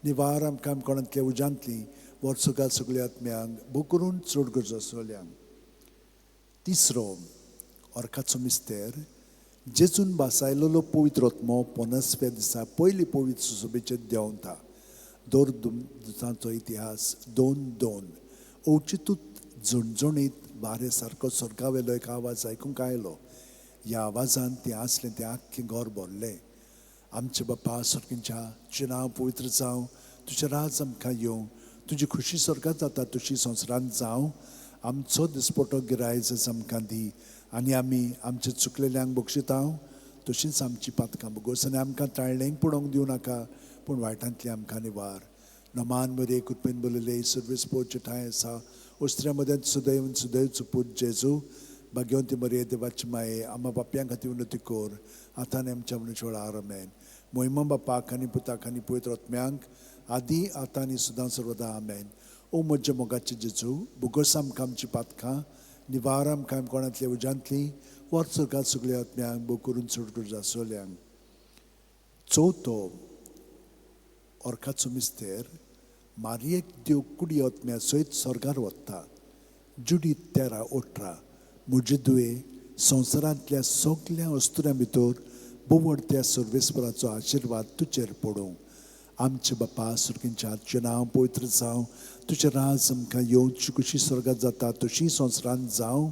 निवार आमकां कोणांतल्या उज्यांतली, वर्सगां सगळ्या आत्म्यांक भोग करून चड गरज आसलेल्यांक. तिसरो ऑर्काचो मिस्तेर. जेजून भासायलेलो पवित्र आत्मो 50व्या दिसा पयली पवित्र सुसोबेचेर देंवता. दर दिसांचो इतिहास 2:2. अवचितूच झणझणीत वारे सारको स्वर्गावेलो एक आवाज आयकूंक आयलो. ह्या आवाजान तें आसलें तें आख्खें घर भरलें. आमचे बापा स्वर्गींच्या, तुजें नांव पवित्र जावं, तुजें राज आमकां येवं, तुजी खुशी स्वर्गात जाता तशी संवसारांत जावं. आमचो दिसपटो गिरायज आमकां दी आनी आमी आमचे चुकलेल्यांक बक्षिता तशींच आमची पातकां बोगोस आनी आमकां ताळणेंक पडोवंक दिवं नाका, पूण वायटांतली आमकां निवार. नमान मरे कृपेन बरयले सर्वीस पोच ठांय आसा. उस्त्र्या मदेंत सुदैव सुदैवचो पूत जेजू, भाग्यवंती मरे देवाची माये, आमा बापयां खातीर विनवती कर आतां आनी आमच्या मनशां. आमेन. मोहिमा बापाक आनी पुताक आनी पवित्र आत्म्यांक, आदी आतां आनी सदां सर्वदां. आमेन. ओ म्हज्या मोगाचे जेजू, बोगोस आमकां आमची पातकां, निवार आमकां कोणांतल्या उज्यांतली, वर्सगां सगळ्या आत्म्यांक भोग करून चड गरज आसलेल्यांक. चवथो ऑर्काचो मिस्तेर. मारयेक देव कुडी आत्म्या सयत स्वर्गार वता. जुडी 13:18. म्हजे दुये संवसारांतल्या सगल्या अस्तुऱ्यां भितर बोवड त्या सर्वेस्पराचो आशिर्वाद तुजेर पडूं. आमचे बापा सुर्गींच्या, तुजें नांव पवित्र जावं, तुजें राज आमकां येवं, तुजी खुशी स्वर्गात जाता तशी संवसारांत जावं.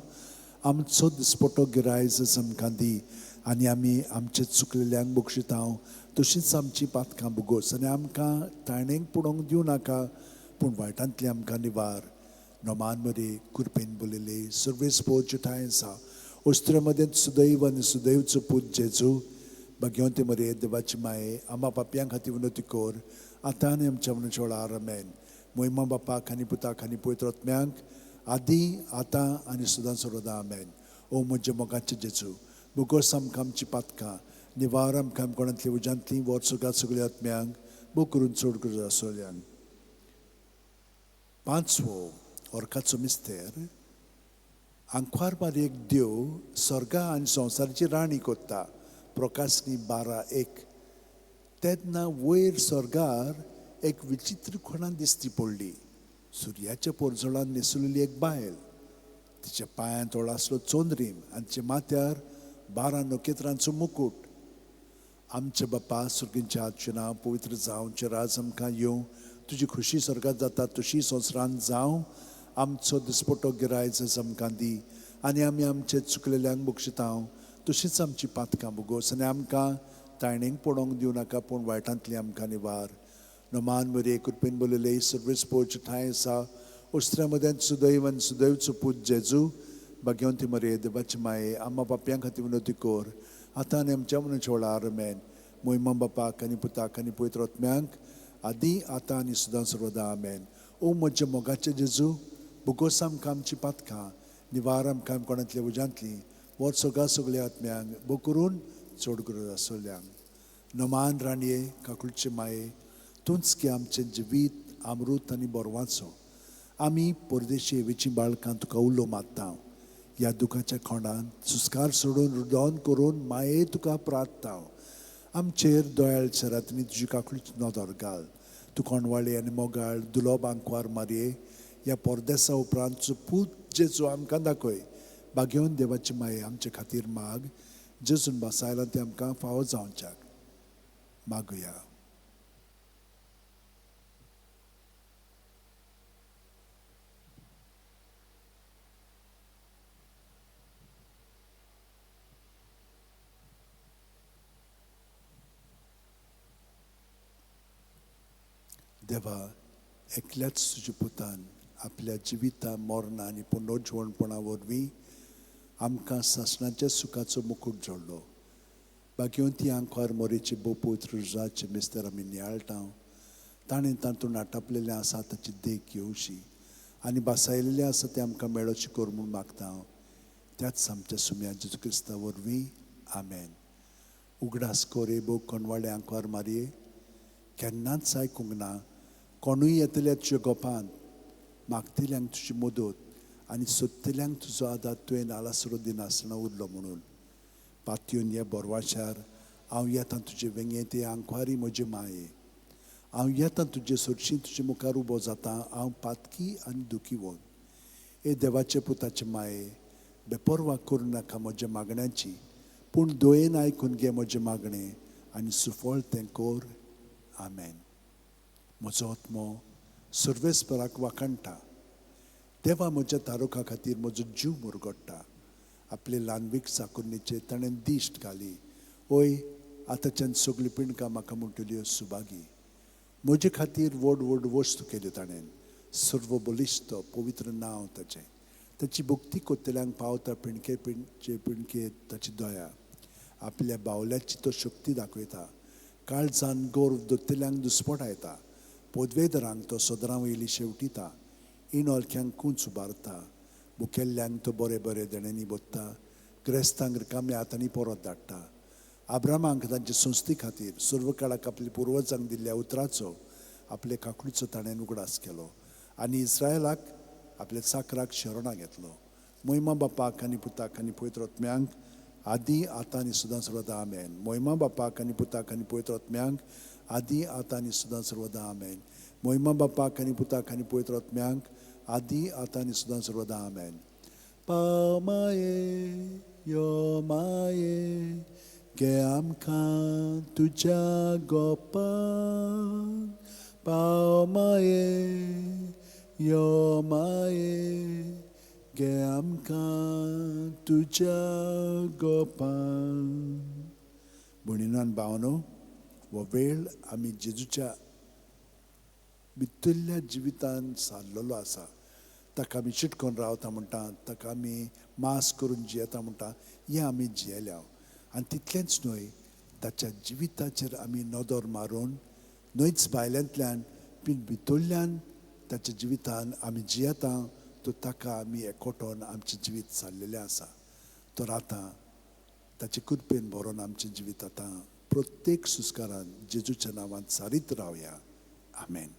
आमचो दिसपटो गिरायज आमकां दी आनी आमी आमचे चुकलेल्यांक बक्षिता तशींच आमची पातकां बोगोस आनी आमकां ताणेंक पडोवंक दिवं नाका, पूण वायटांतली आमकां निवार. नमान मरे कृपेन बरयले सर्वेस पोच ठांय आसा. उस्त्रे मदेंत सुदैव आनी सुदैवचो पूत जेजू, भाग्यवंती मरे देवाची माये, आमा पापयां खातीर विनवती कर आतां आनी आमच्या मनशां. आमेन. मोहिमा बापाक आनी पुताक आनी पवित्र आत्म्यांक, आदी आतां आनी सदां सर्वदां. आमेन. ओ म्हज्या मोगाचे जेजू, बोगोस आमकां आमची पातकां, निवार आमकां कोणांतली उज्यांतली, वर्सगां सगळ्या आत्म्यांक भोग करून चड गरज आसलेल्यांक. पांचवो ऑर्काचो मिस्तेर. आंकवार मारयेक देव स्वर्गा आनी संवसाराची राणी कोत्ता. प्रकाशनी 12:1. तेन्ना वयर स्वर्गार एक विचित्र खुणां दिसती पडली. सुर्याच्या पोरजोळान न्हेसुलेली एक बायल, तिच्या पांयांत आसलो चोंद्रीम आनी तिच्या माथ्यार 12 नखेत्रांचो मुकूट. आमचे बापा सुर्गींच्या, तुजें नांव पवित्र जावं, तुजें राज आमकां येवं, तुजी खुशी स्वर्गात जाता तशी संवसारांत जावं. आमचो दिसपटो गिरायज आमकां दी आनी आमी आमचे चुकलेल्यांक बक्षिता तशीच आमची पातकां बोगोस आनी आमकां ताणेंक पडोवंक दिवं नाका, पूण वायटांतली आमकां निवार. नमान मरे कृपेन बरयले सर्वीस पोच ठांय आसा. उस्त्र्या मदेंत सुदैव आनी सुदैवचो पूत जेजू, भाग्यवंती मरे देवाची माये, आमा बापयां खातीर विनवती कर आतां आनी आमच्या मनशां. आमेन. मोहिमा बापाक आनी पुताक आनी पवित्र आत्म्यांक, आदी आतां आनी सदां सर्वदां. आमेन. ओ म्हज्या मोगाचे जेजू, बोगोस आमकां आमची पातकां, निवार आमकां कोणांतल्या उज्यांतली, वर्सगां सगळ्या आत्म्यांक भोग करून चड गरज आसलेल्यांक. नमान राणये काकुळचे माये, तूंच की आमचें जिवीत अमृत आनी बोरवाचो. आमी परदेशी हेवेची बाळकां तुका उलो मारता. ह्या दुखाच्या खोंडांत सुस्कार सोडून रुदोन करून माये तुका प्रार्थता. आमचेर दोयाळ शरातनी तुजी काकुळची नदर घाल. तूं कोणवाळी आनी मोगाळ दुलोब आंकवार मारये, ह्या परदेसा उपरांत तुजो पूत जेजू आमकां दाखय. भाग्यवंत देवाची माये आमचे खातीर माग. जेजून भासायला तें आमकां फावो जावच्याक मागुया. देवा, एकल्याच तुज्या पुतान आपल्या जिविता मरणा आनी पुनर्जिवणपणा वरवीं आमकां सासणाच्या सुखाचो मुकूट जोडलो. भाग्यवंती आंकवार मोरेचे बोपूत रुजाचे मिस्तर आमी नियाळटा. ताणें तातूंत आटापलेलें आसा ताची देख घेवची आनी भासायलेलें आसा तें आमकां मेळोचें कर म्हूण मागता हांव त्याच आमच्या सुम्या जेजू क्रिस्ता वरवीं. आमेन. उगडास कर हे भोव कोणवाळे आंकवार मारये, केन्नाच आयकूंक ना कोणूय येतल्या तुज्या गोपांत. मागतल्यांक तुजी मदत आनी सोदतल्यांक तुजो आदार तुवें आलासरो दिनासतना उरलो म्हणून पातयेवन ह्या बोरवाच्यार हांव येता तुजे वेंगेंत. आंकवारी म्हजे माये, हांव येता तुजे सरशीं, तुजे मुखार उबो जाता हांव पातकी आनी दुखीवन. हे देवाचे पुताचे माये, बेपर्वा करूं नाका म्हज्या मागण्याची, पूण दयेन आयकून घे म्हजें मागणें आनी सुफळ तें कर. आमेन. म्हजो आत्मो सर्वेस्पराक वाखाणटा. देवा म्हज्या तारुखा खातीर म्हजो जीव मुरगडटा. आपले ल्हानवीक चाकुरणीचेर ताणें दिश्ट घाली. ओय आतांच्यान सगळीं पिंडकां म्हाका म्हणटल्यो सुभागी. म्हजे खातीर व्हड व्हड वस्तू केल्यो ताणें. सर्व बलिश्ट पवित्र नांव ताचें. ताची भक्ती कोत्तल्यांक पावता पिणके पिणचे पिणके ताची दया. आपल्या बावल्याची तो शक्ती दाखयता. काळजान गौरव दोत्तल्यांक दुस्पटायता. पदवेदरांक तो सदरां वयली शेवटिता. इणोलख्यांक कूंच उबारता. मुखेल्ल्यांक तो बरे बरे देण्यांनी बोत्ता. ग्रेस्तांक रिकाम्या हातांनी परत धाडटा. आब्रामांक तांचे संस्थे खातीर सर्व काळाक आपल्या पुर्वजांक दिल्ल्या उतराचो आपले काकडीचो ताणें उगडास केलो आनी इस्रायलाक आपल्या चाकराक शरणां घेतलो. मोहिमा बापाक आनी पुताक आनी पवित्र आत्म्यांक आदी आतां आनी सदां सर्वदा. आमेन. मोहिमा बापाक आनी पुताक आनी पवित्र आत्म्यांक आदी आतां आनी सदां सर्वदा. आमेन. मोहिमा बापाक आनी पुताक आनी पवित्र आत्म्यांक आदी आतां आनी सदां सर्वदा. आमेन. पाव माये यो माये, घे आमकां तुज्या गोपाक. पाव माये यो माये, घे आमकां तुज्या गोपाक. भयणीनो आनी भावांनो, हो वेळ आमी जेजूच्या भितरल्या जिवितान सारलेलो आसा. ताका आमी चिटकोन रावता म्हणटा, ताका आमी मास करून जियेता म्हणटा, हें आमी जियेल्या. आनी तितलेंच न्हय, ताच्या जिविताचेर आमी नदर मारून न्हयच भायल्यांतल्यान पूण भितरल्यान ताच्या जिवितान आमी जियेता तर ताका आमी एकवटोन आमचें जिवीत सारलेलें आसा. तर आतां ताचे कृपेन भरोन आमचें जिवीत आतां प्रत्येक सुस्कारान जेजूच्या नांवान सारीत रावया. आमेन.